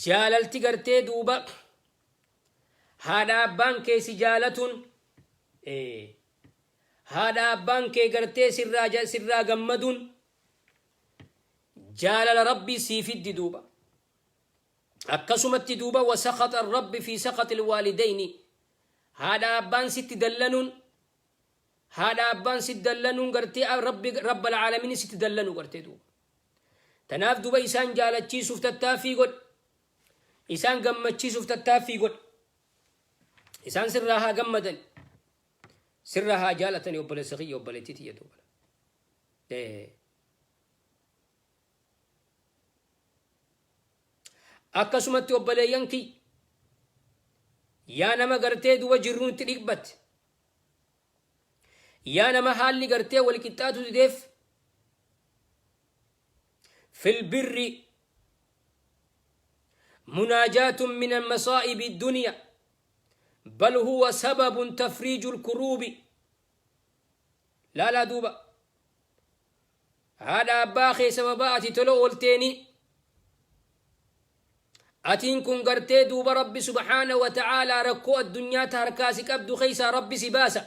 jaalalti gartee duuba haadha abbaan kee si jaalatuun, haadha abbaan kee gartee sirraa gammaduun jaalala Rabbii sii fiddi duuba. Akkasumatti duuba wasaqaxa Rabbi fi saqaxi lwaalidayni, haadha abbaan sitti dallanuun, haadha abbaan sitti dallanuun gartee Rabbi rabbal aalamiin sitti dallanu gartee duuba. Tanaaf duuba isaan jaalachiisuuf tattaaffii godhi. Isaan gammachiisuuf tattaaffii godhi. Isaan sirraa haa gammadan. Sirraa haa jaalatani obboleessa kiyya, obboleettii tiyya duuba. Akkasumatti obboleeyyan kiyya, yaa nama gartee duuba jirruun itti dhiqbatte, yaa nama haalli gartee wal qixxaatu dideef, fil birri munaajaatun min almasaa'ibi dunya bal huwa sababun tafriiju lkuruubi. Laalaa duuba, haadha abbaa kee sababaa ati tola oolteeni atiin kun gartee duuba Rabbi subhaana wa ta'aalaa rakkoo addunyaa ta harkaa si qabdu keessaa Rabbi si baasa.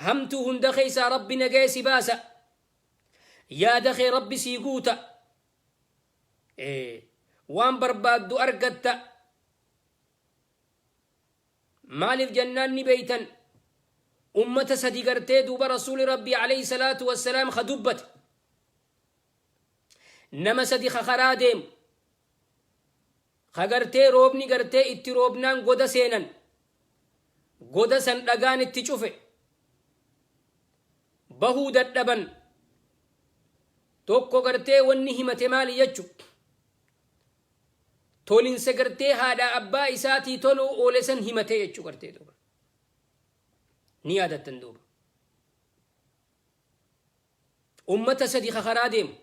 Hamtuu hunda keessaa Rabbi nagaya si baasa. Yaada kee Rabbi sii guuta. Waan barbaaddu argatta. Maaliif jennaan ni beeytan, ummata sadi gartee duuba Rasuuli Rabbii alayhi salaatu wassalaam ka dubbate. Nama sadi ka karaa deemu, ka gartee roobni gartee itti roobnaan goda seenan, goda san dhagaan itti cufe, bahuu dadhaban. Tokko gartee wanni himate maali jechu? Tolinsa gartee haadha abbaa isaatii toluu oole san himatee jechuu gartee duuba. Ni yaadattan duuba. Ummata sadi ka karaa deemu.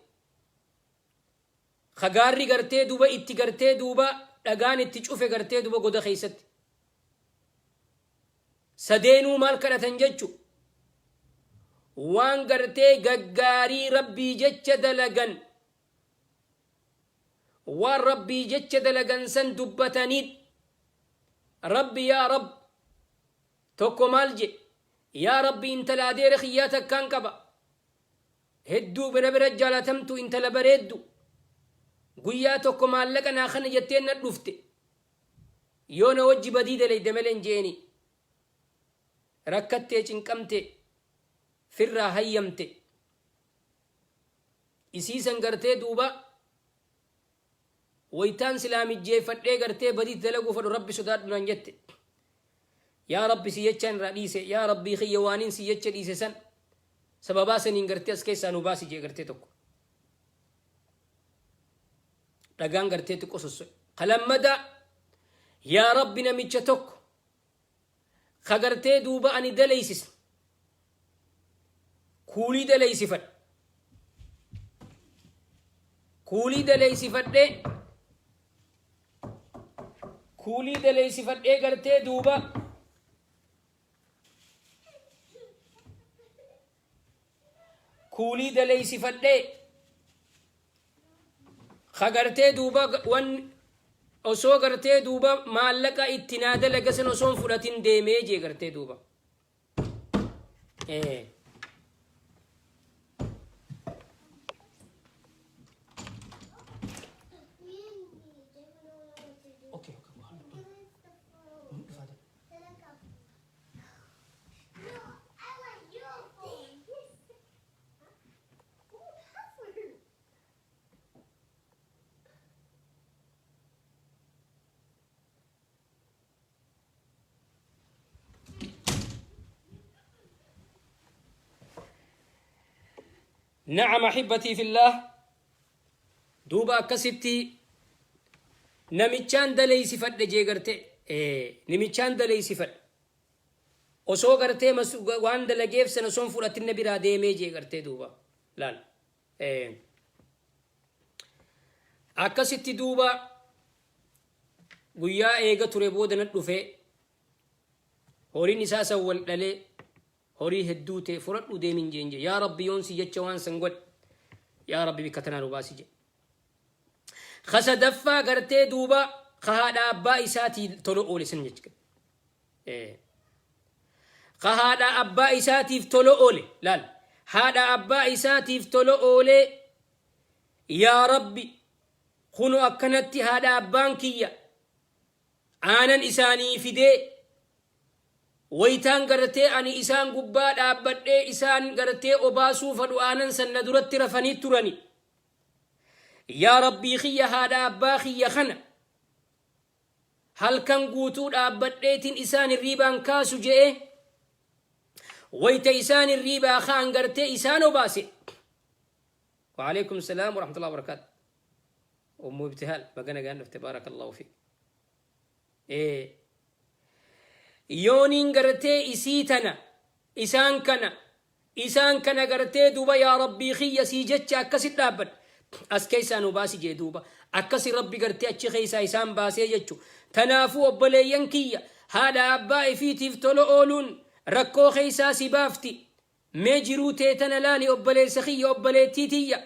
Ka gaarri gartee duuba itti gartee duuba dhagaan itti cufe gartee duuba goda keessatti. Sadeenuu maal kadhatan jechu? Waan gartee gaggaarii Rabbii jecha dalagan, waan Rabbii jecha dalagan san dubbataniit Rabbi yaa Rabb. Tokko maal je? Yaa Rabbi, intala adeera kiyyaa takkaan qaba, hedduu bira bira jaalatamtu, intala bareeddu. Guyyaa tokko maallaqa naa kana jetteen na dhufte. Yoo na wajji badii dalayde malee hin je'eni. Rakkattee, cinqamte, firraa hayyamte. Isii san gartee duuba waytaan silaa mijjeeffadhee gartee badiitti dalaguu fedhu, Rabbi sodaadhu naan jette. Yaa Rabbi, si jechaan irraa dhiise. Yaa Rabbii kiyya, waaniin si jecha dhiise san sababaa saniin gartee as keessaa nu baasi jee gartee tokko. Dhagaan gartee xiqqoo sosso'e. Ka lammadaa, yaa Rabbi, namicha tokko ka gartee duuba ani daleysisa, kuulii daleysifadhe, kuulii daleysifadhee Kuulii daleeysifadhee gartee duuba kuulii daleeysifadhee ka gartee duuba wan osoo gartee duuba maallaqa itti naa dalaga san osoo hin fudhatin deemee jee gartee duuba. Eh. Okay, okay. Na'am ahibbatii fillaah duuba akkasitti namichaan daleeysifadhe jee garte nimichaan daleeysifadhe osoo gartee waan dalageef sana osoo hin fudhatin na biraa deemee jee gartee duuba laal akkasitti duuba Guyyaa eega ture booda na dhufe horiin isaa san wal dhalee horii hedduu ta'e fudhadhu deemin jeen jee yaa rabbi yoon si jecha waan san godhe yaa rabbi bikka tanaa nu baasi jee. Ka sadaffaa gartee duuba ka haadha abbaa isaatii tola oole san jechuudha. Ka haadha abbaa isaatiif tola oole laal haadha abbaa isaatiif tola oolee yaa rabbi Kuno akkanatti haadha abbaan kiyya aanan isaanii fidee waytaan gartee ani isaan gubbaa dhaabbadhee isaan gartee obaasuu fadhu aanan san na duratti rafanii turani. Yaa Rabbii kiyya haadha abbaa kiyya kana halkan guutuu dhaabbadheetiin isaan hirriibaan kaasu je'ee wayta isaan hirriibaa ka'an gartee isaan obaase. Wa'aleykum salaam warahmatullahi wabarakatuh. Ummu Ibtihaal baga nagaan dhufte baarakallahu fiik. Ee yooniin gartee isii tana isaan kana isaan kana gartee duuba yaa rabbii kiyya sii jecha akkasi dhaabbadhe as keessaa nu baasi jee duuba akkasi rabbi gartee achi keessaa isaan baasee jechu tanaafuu obboleeyyan kiyya haadha abbaa ifiitiif tola ooluun rakkoo keessaa si baafti Mee jiruu tee tana laali obboleessa kiyya obboleettii tiyya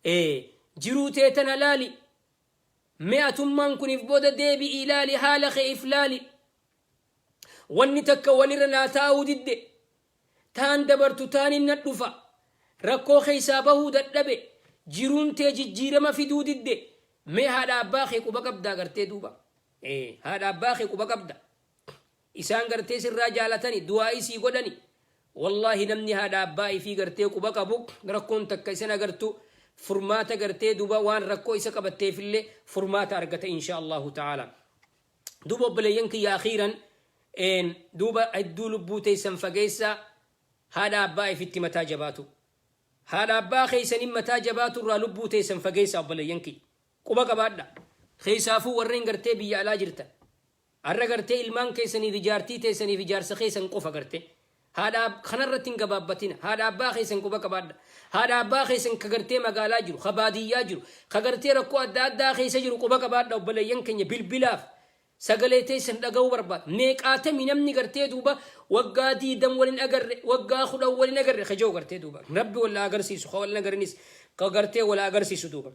Ee jiruu tee tana laali Mee atummaan kun if booda deebi'ii laali haala kee if laali Wanni takka walirra naa taa'uu didde Taan dabartu taanin na dhufa Rakkoo keessaa bahuu dadhabe Jiruun tee jijjiirama fiduu didde Mee haadha abbaa kee quba qabdaa gartee duuba Ee haadha abbaa kee quba qabda Isaan gartee sirraa jaalatani du'aa'ii sii godhani wallaahi namni haadha abbaa ifii gartee quba qabu rakkoon takka isan agartu furmaata gartee duba waan rakkoo isa qabatteefillee furmaata argata insha Allahu ta'ala. Duuba obboleeyyan kiyya akhiiran duuba hedduu lubbuu teessan fageessa haadha abbaa ifitti mataa jabaatu. Haadha abbaa keessaniin mataa jabaatu irraa lubbuu teessan fageessa obboleeyyan kiyya. Quba qabaadha. Keessaafuu warreen gartee biyya alaa jirtan. Arra gartee ilmaan keessanii fi jaartii teessanii fi jaarsa keessan qofa gartee. Haadha kanarratti hin gabaabbatina. Haadha abbaa keessan quba qabaadha. Haadha abbaa keessan ka gartee magaalaa jiru, ka baadiyyaa jiru, ka gartee rakkoo adda addaa keessa jiru quba qabaadha obboleeyyan keenya bilbilaaf sagalee teessan dhaga'uu barbaada. Meeqaatami namni gartee duuba waggaa diidam walin agarre, waggaa kudhan walin agarre ka jiru gartee duuba. Rabbi wal agarsiisu, ka walin agarinis ka gartee wal agarsiisu duuba.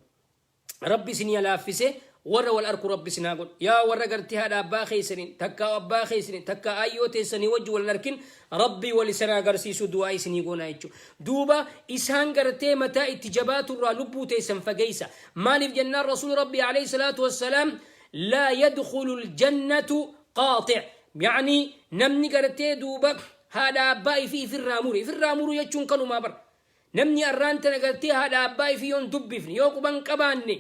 Rabbi isin yaa laaffise warra wal arku rabbi isin haa godhu yaa warra gartee haadha abbaa keessaniin takkaa abbaa keessaniin takkaa ayyoo teessanii wajji wal hin arkin rabbi wal isin agarsiisu du'aa isinii goonaa jechuudha duuba isaan gartee mataa itti jabaaturraa lubbuu teessan fageessa maaliif jennaan rasuuli rabbi alayhi salaatu wassalaam laa yadkhulu ljannatu qaaxi' yacni namni gartee duuba haadha abbaa ifii ifirraa mure ifirraa muru jechuun kanumaa bara Namni arraan tana gartee haadha abbaa ifii yoon dubbifne yoo quban qabaanne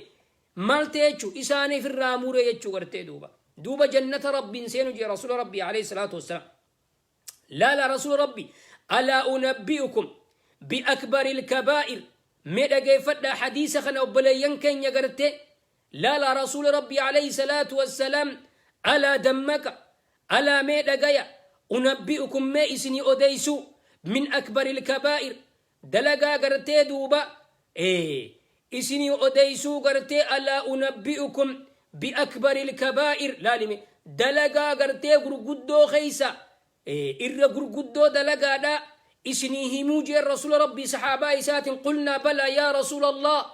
maal ta'e jechuu isaan ifirraa mure jechuu gartee duuba. Duuba jannata rabbiin seenu jee rasuula rabbii alayhi salaatu wassalaam. Laala rasuula rabbii alaa unabbi'ukum bi'akbaril kabaa'ir mee dhageeffadhaa hadiisa kana obboleeyyan keenya gartee laala rasuula rabbii alayhi salaatu wassalaam alaa dammaqa Alaa mee dhagaya, unabbi'ukum mee isinii odeysuu, min akbaril kabaa'ir, dalagaa gartee duuba, isinii odeysuu gartee alaa unabbi'ukum بأكبر الكبائر. Laalime, dalagaa gartee gurguddoo keeysa irra gurguddoo dalagaadha isinii himuu jeen Rasuula Rabbii saxaabaa isaatiin. قلنا بلى يا رسول الله.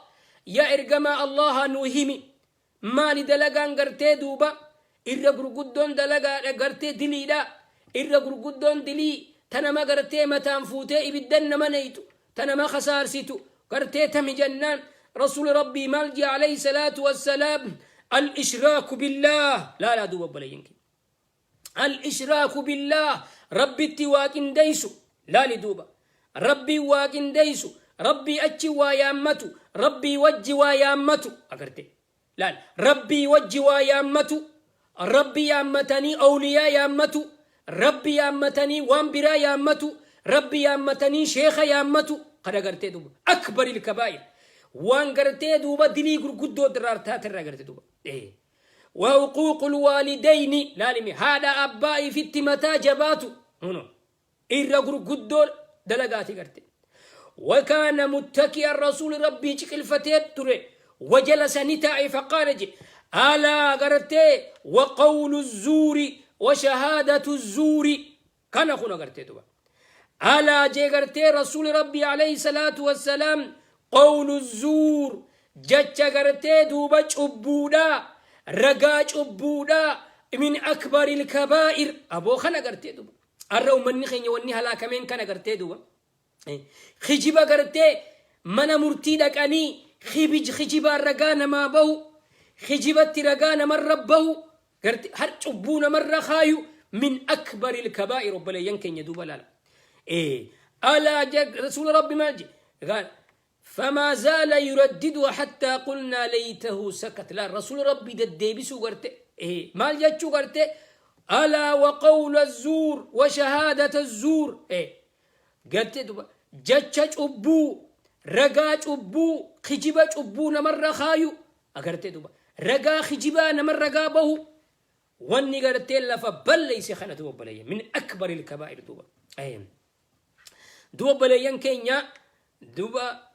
Yaa ergamaa Allaha, nu himi, maali dalagaan gartee duuba irra gurguddoon dalagaadha, gartee diliidha, irra gurguddoon dilii tanama gartee mataan fuutee ibiddan nama neytu, tanama kasaarsitu gartee tami jennaan, Rasuuli Rabbii maal jee عليه الصلاة والسلام? الإشراك بالله. Laalaa duuba, obboleeyyan keenya, الإشراك بالله, Rabbitti waa qindeeysu. Laali duuba, Rabbii waa qindeeysu, Rabbii achi waa yaammatu, Rabbii wajji waa yaammatu. Agarte, laal, Rabbii wajji waa yaammatu, Rabbi yaammatanii awliyaa yaammatu, Rabbi yaammatanii waan biraa yaammatu, Rabbi yaammatanii sheeka yaammatu. Kana gartee duuba أكبر الكبائر, waan gartee duuba dilii gurguddoo diraartaatirraa gartee duuba. وعقوق الوالدين. Laalimi, haadha abbaa ifitti mataa jabaatu huno irra gurguddoo dalagaati garte. وكان متكئا, رسول ربي ciqilfatee ture. وجلس, نتاع, فقال جي: ألا غرتي وقول الزور وشهادة الزور. كان خنا غرتي دوبا. ألا جي غرتي رسول ربي عليه الصلاة والسلام: قول الزور, jecha gartee duuba cubbuudha, ragaa cubbuudha, من أكبر الكبائر. Aboo, kana gartee duuba arra ummanni keenya wanni halaakameen kana gartee duuba kijiba gartee mana murtii dhaqanii kijibaan ragaa namaa bahu, kijibatti ragaa namarra bahu, garte har cubbuu namarra kaayu, من أكبر الكبائر. Obboleeyyan keenya, duuba laala. ألا رسول ربي maal je? قال: فما زال يرددها حتى قلنا ليته سكت. لا رسول ربي deddeebisuu garte. Maal jechuu garte? ألا وقول الزور وشهادة الزور. Garte duba jecha cubbuu, ragaa cubbuu, kijiba cubbuu namarra kaayu agarte duba ragaa kijibaa namarra ragaa bahu, wanni gartee lafa balleeyse kana duba obboleeyyan, من أكبر الكبائر. Duba duba obboleeyyan keenya, duba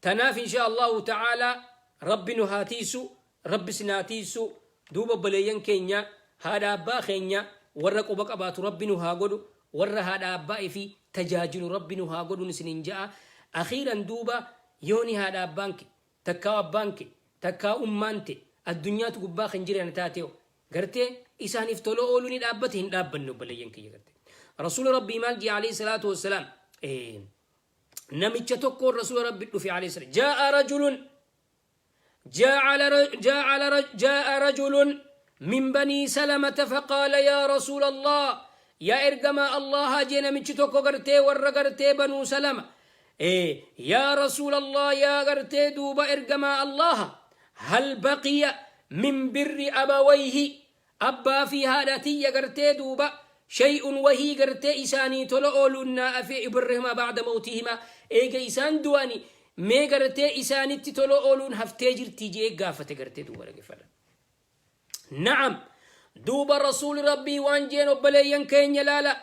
tanaaf إن شاء الله تعالى Rabbi nu haa tiisu, Rabbi sin haa tiisu. Duuba obboleeyyan keenya, haadha abbaa keenya warra quba qabaatu Rabbi nu haa godhu, warra haadha abbaa fi tajaajilu Rabbi nu haa godhu isinin ja'a. أخيرا duuba, yooni haadha abbaan ke takkaa abbaan ke takkaa ummaan te addunyaatu gubbaa kan jiran taateo gartee isaaniif tola ooluu ni dhaabbate hin dhaabbanne? Obboleeyyan kiyya, garte Rasuula Rabbii maal jee عليه الصلاة والسلام? Namicha tokkoon Rasuula Rabbi dhufe عليه السلام. جاء رجل جاء رجل من بني سلمة فقال: يا رسول الله, يا إرجما الله jee namichi tokko gartee warra gartee بنو سلمة. إيه يا رسول الله, يا gartee duuba ergamaa الله, هل بقي من بر أبويه, abbaa fi haadhatiyya gartee duuba, شيء, wahii gartee isaanii tola oolunnaa afe, برهما بعد موتهما, eega isaan du'ani mee gartee isaanitti tola ooluun haftee jirtii jee gaafate gartee duuba. Dhaggeeffadha. نعم, duuba Rasuuli Rabbii waan jeen, obboleeyyan keenya, laala,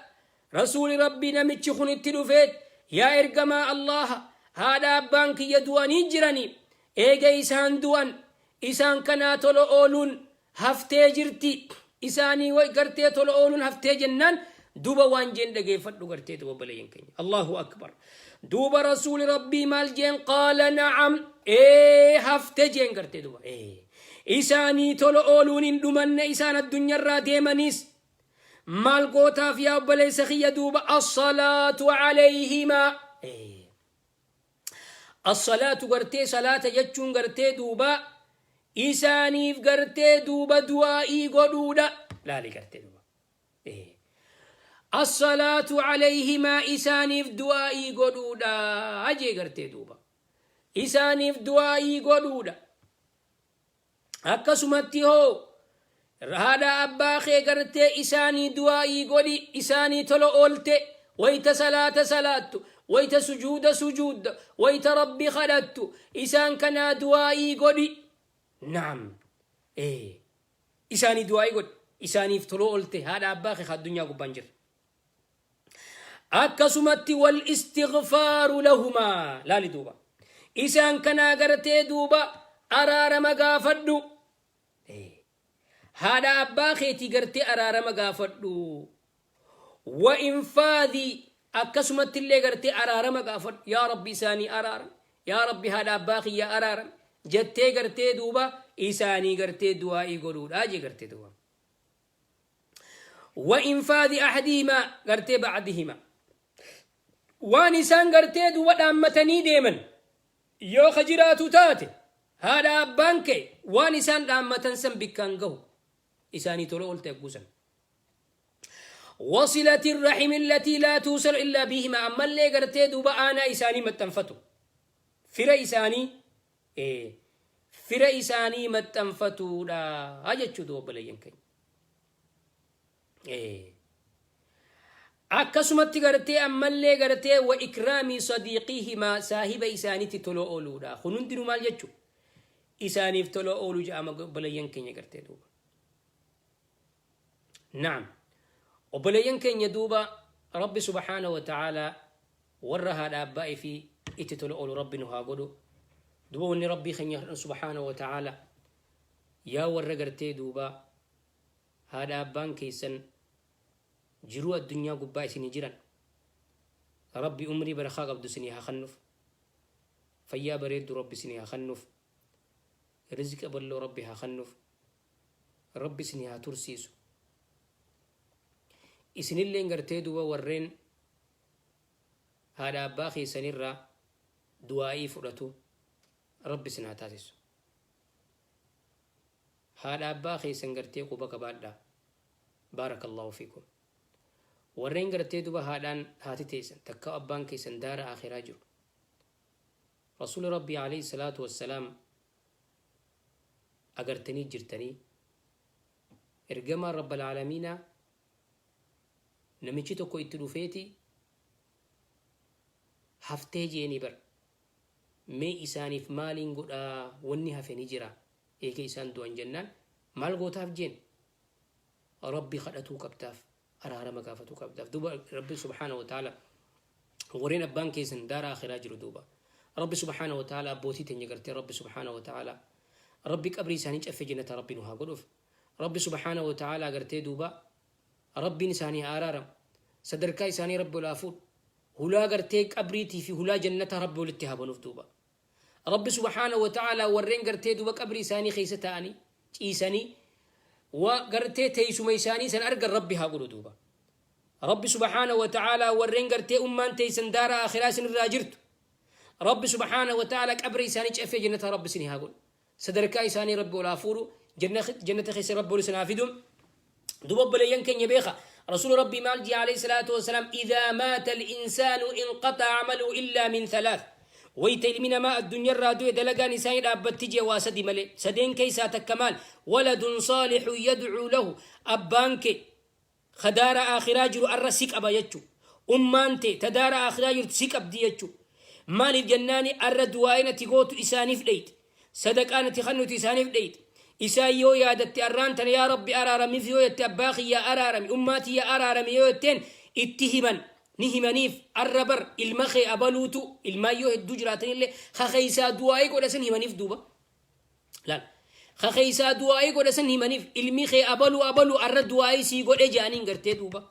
Rasuuli Rabbii namichi kun itti dhufeet: yaa ergamaa Allaha, haadha abbaan kiyya du'anii jiranii, eega isaan du'an isaan kanaa tola ooluun haftee jirti, isaanii gartee tola ooluun haftee jennaan, duuba waan jeen dhageeffadhu gartee duuba, obboleeyyan keenya. الله أكبر. Duuba Rasuuli Rabbii maal jeen? قال نعم, ee hafte jeen gartee duuba. Ee isaanii tola ooluun hin dhumanne isaan addunyaarraa deemaniis. Maal gootaaf, yaa obboleessa kiyya? Duuba الصلاة عليهما. الصلاة gartee salaata jechuun gartee duuba isaaniif gartee duuba du'aa'ii godhuudha. Laali gartee duuba, الصلاة عليهما, isaaniif du'aa'ii godhuudha ajee gartee duuba isaaniif du'aa'ii godhuudha. Akkasumatti hoo haadha abbaa kee gartee isaanii du'aa'ii godhi, isaanii tola oolte. Wayta salaata salaattu, wayta sujuuda sujuudda, wayta Rabbi kadhattu, isaan kanaa du'aa'ii godhi. نعم, isaanii du'aa'ii godhi, isaaniif tola oolte, haadha abbaa kee addunyaa gubbaan jirre. Akkasumatti والاستغفار لهما. Laali duuba, isaan kanaa gartee duuba araarama gaafadhu. Haadha abbaa keetii gartee araarama gaafadhu. Wa infaadhi, akkasumatti illee gartee araarama gaafadhu. Yaa Rabbi, isaanii araaram, yaa Rabbi, haadha abbaa kiyya araaram jettee gartee duuba isaanii gartee du'aa'ii godhuudha jee gartee duuba. Wa infaadhi ahadihimaa gartee ba'dihima, waan isaan gartee duuba dhaammatanii deeman yoo ka jiraatu taate, haadha abbaan kee waan isaan dhaammatan san bikkaan gahu isaanii tola oolte agguusan. Wasilati rahimi allatii laa tuusalu illaa bihima, ammallee gartee duuba aanaa isaanii maxxanfatu, fira isaanii maxxanfatuudha jechuu duuba obboleeyyan keenya. Akkasumatti gartee ammallee gartee wa ikraamii sadiiqihimaa, saahiba isaaniitti tola ooluudha. Kun hundinuu maal jechu? Isaaniif tola ooluu jedhama, obboleeyyan keenya gartee duuba. Naam. Obboleeyyan keenya, duuba Rabbi subhaanahu wa ta'aalaa warra haadha abbaa fi itti tola oolu Rabbi nu haa godhu. Duuba wanni Rabbii keenya subhaanahu wa ta'aalaa, yaa warra gartee duuba haadha abbaan keessan jiruu addunyaa gubbaa isinii jiran, Rabbi umrii barakaa qabdu isinii haa kennuuf, fayyaa bareeddu Rabbi isinii haa kennuuf, rizqa bal'oo Rabbi haa kennuuf, Rabbi isinii haa tursiisu. Isinilleen gartee duuba warreen haadha abbaa keessanirraa du'aa'ii fudhatu Rabbi isin haa taasisu. Haadha abbaa keessan gartee quba qabaadhaa. Baarakallahu fiikum. Warreen gartee duba haadhaan haati teessan takka abbaan keessan daara akhiraa jiru, Rasuuli Rabbii alayhi salaatu wassalaam agartanii jirtanii, ergamaan Rabbal Aalamiinaa namichi tokko itti dhufeeti haftee jeeni bar, mee isaaniif maaliin godhaa, wanni hafe ni jira eega isaan du'an jennaan, maal gootaaf jeen? Rabbi kadhatuu qabdaaf, araarama gaafatuu qabdaaf. Duuba Rabbi subhaanahu wa ta'ala warreen abbaan keessan daara akhiraa jiru, duuba Rabbi subhaanahu wa ta'ala abbootii teenya gartee Rabbi subhaanahu wa ta'ala Rabbi qabrii isaanii caffee jannata Rabbi nu haa godhuuf. Rabbi subhaanahu wa ta'ala gartee duuba Rabbiin isaanii haa araaramu, sadarkaa isaanii Rabbi ol haa fuudhu, hulaa gartee qabriitii fi hulaa jannataa Rabbi walitti haa banuuf. Duuba Rabbi subhaanahu wa ta'ala warreen gartee duuba qabrii isaanii keessa taa'anii ciisanii wa gartee teessuma isaanii san argan Rabbi haa godhu. Duuba Rabbi subhaanahu wa ta'ala warreen gartee ummaan teessan daara akhiraa isin irraa jirtu, Rabbi subhaanahu wa ta'ala qabrii isaanii caffee jannata Rabbi isin haa godhu, sadarkaa isaanii Rabbi ol haa fuudhu, jannata keessa Rabbi ol isin haa fidu. Duuba obboleeyyan keenya, beeka, Rasuula Rabbii maal jee alayhi salaatu wasalaam? Idaa maata al-insaanu inqaxa'a amaluhu illaa min thalath. Wayta ilmi namaa addunyaarraa du'e dalagaan isaanii dhaabbatti jee, waa sadi malee. Sadeen keessaa takka maal? Waladun saalixu yadcuu lahu. Abbaan kee ka daara akhiraa jiru arra si qaba jechu, ummaan tee ta daara akhiraa jirtu si qabdi jechu. Maaliif jennaani, arra du'aa'in ati gootu isaaniif dheyxe, sadaqaan ati kennitu isaaniif dheyxe. Isaan yoo yaadatte arraan tana, yaa Rabbi araaramiif yoo jette, abbaa kiyyaa araarami, ummaa tiyya araarami yoo jetteen, itti himan, ni himaniif. Arra bar ilma kee abaluutu, ilmaan yoo hedduu jiraatanillee, ka keessaa du'aa'ii godha san himaniif. Duuba laal, ka keessaa du'aa'ii godha san himaniif. Ilmi kee abaluu abaluu arra du'aa'ii sii godhe jedhaniin gartee duuba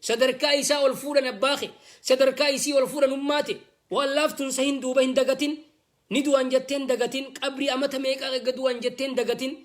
sadarkaa isaa ol fuudhan, abbaa kee sadarkaa isii ol fuudhan, ummaate waan laaftuun sa hin. Duuba hin dagatin, ni du'an jetteen dagatin, qabrii amata meeqa eegga du'an jetteen dagatin.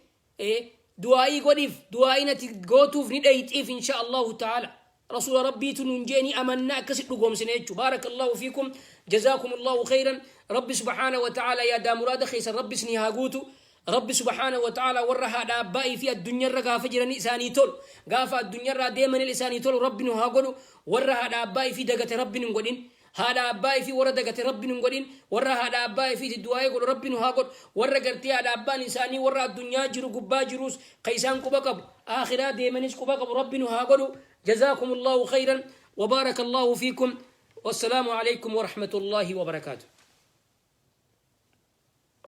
Du'aa'ii godhiif, du'aa'iin ati gootuuf ni dheyxiif insha Allahu ta'ala. Rasuula Rabbiitu nuun jeeni amannaa akkasi dhugoomsine jechuu. Baarakallahu fiikum, jazaakumullahu khayran. Rabbi subhaanahu wa ta'ala yaadaa muraada keessan Rabbi isinii haa guutu. Rabbi subhaanahu wa ta'ala warra haadha abbaa'ii fi addunyaarra gaafa jiranii isaanii tolu, gaafa addunyaarraa deemanil isaanii tolu Rabbi nu haa godhu. Warra haadha abbaa'ii fi dagate Rabbi nu hin godhin. Haadha abbaa ifii warra dagate Rabbi nu hin godhin. Warra haadha abbaa ifiiti du'aa'ii godhu Rabbi nu haa godhu. Warra gartee haadha abbaan isaanii warra addunyaa jiru gubbaa jirus ka isaan quba qabu, aakhiraa deemanis quba qabu Rabbi nu haa godhu. Jazaakumullahu khayran wa baarakallahu fiikum. Wassalaamu alaykum wa rahmatullahi wa barakaatuh.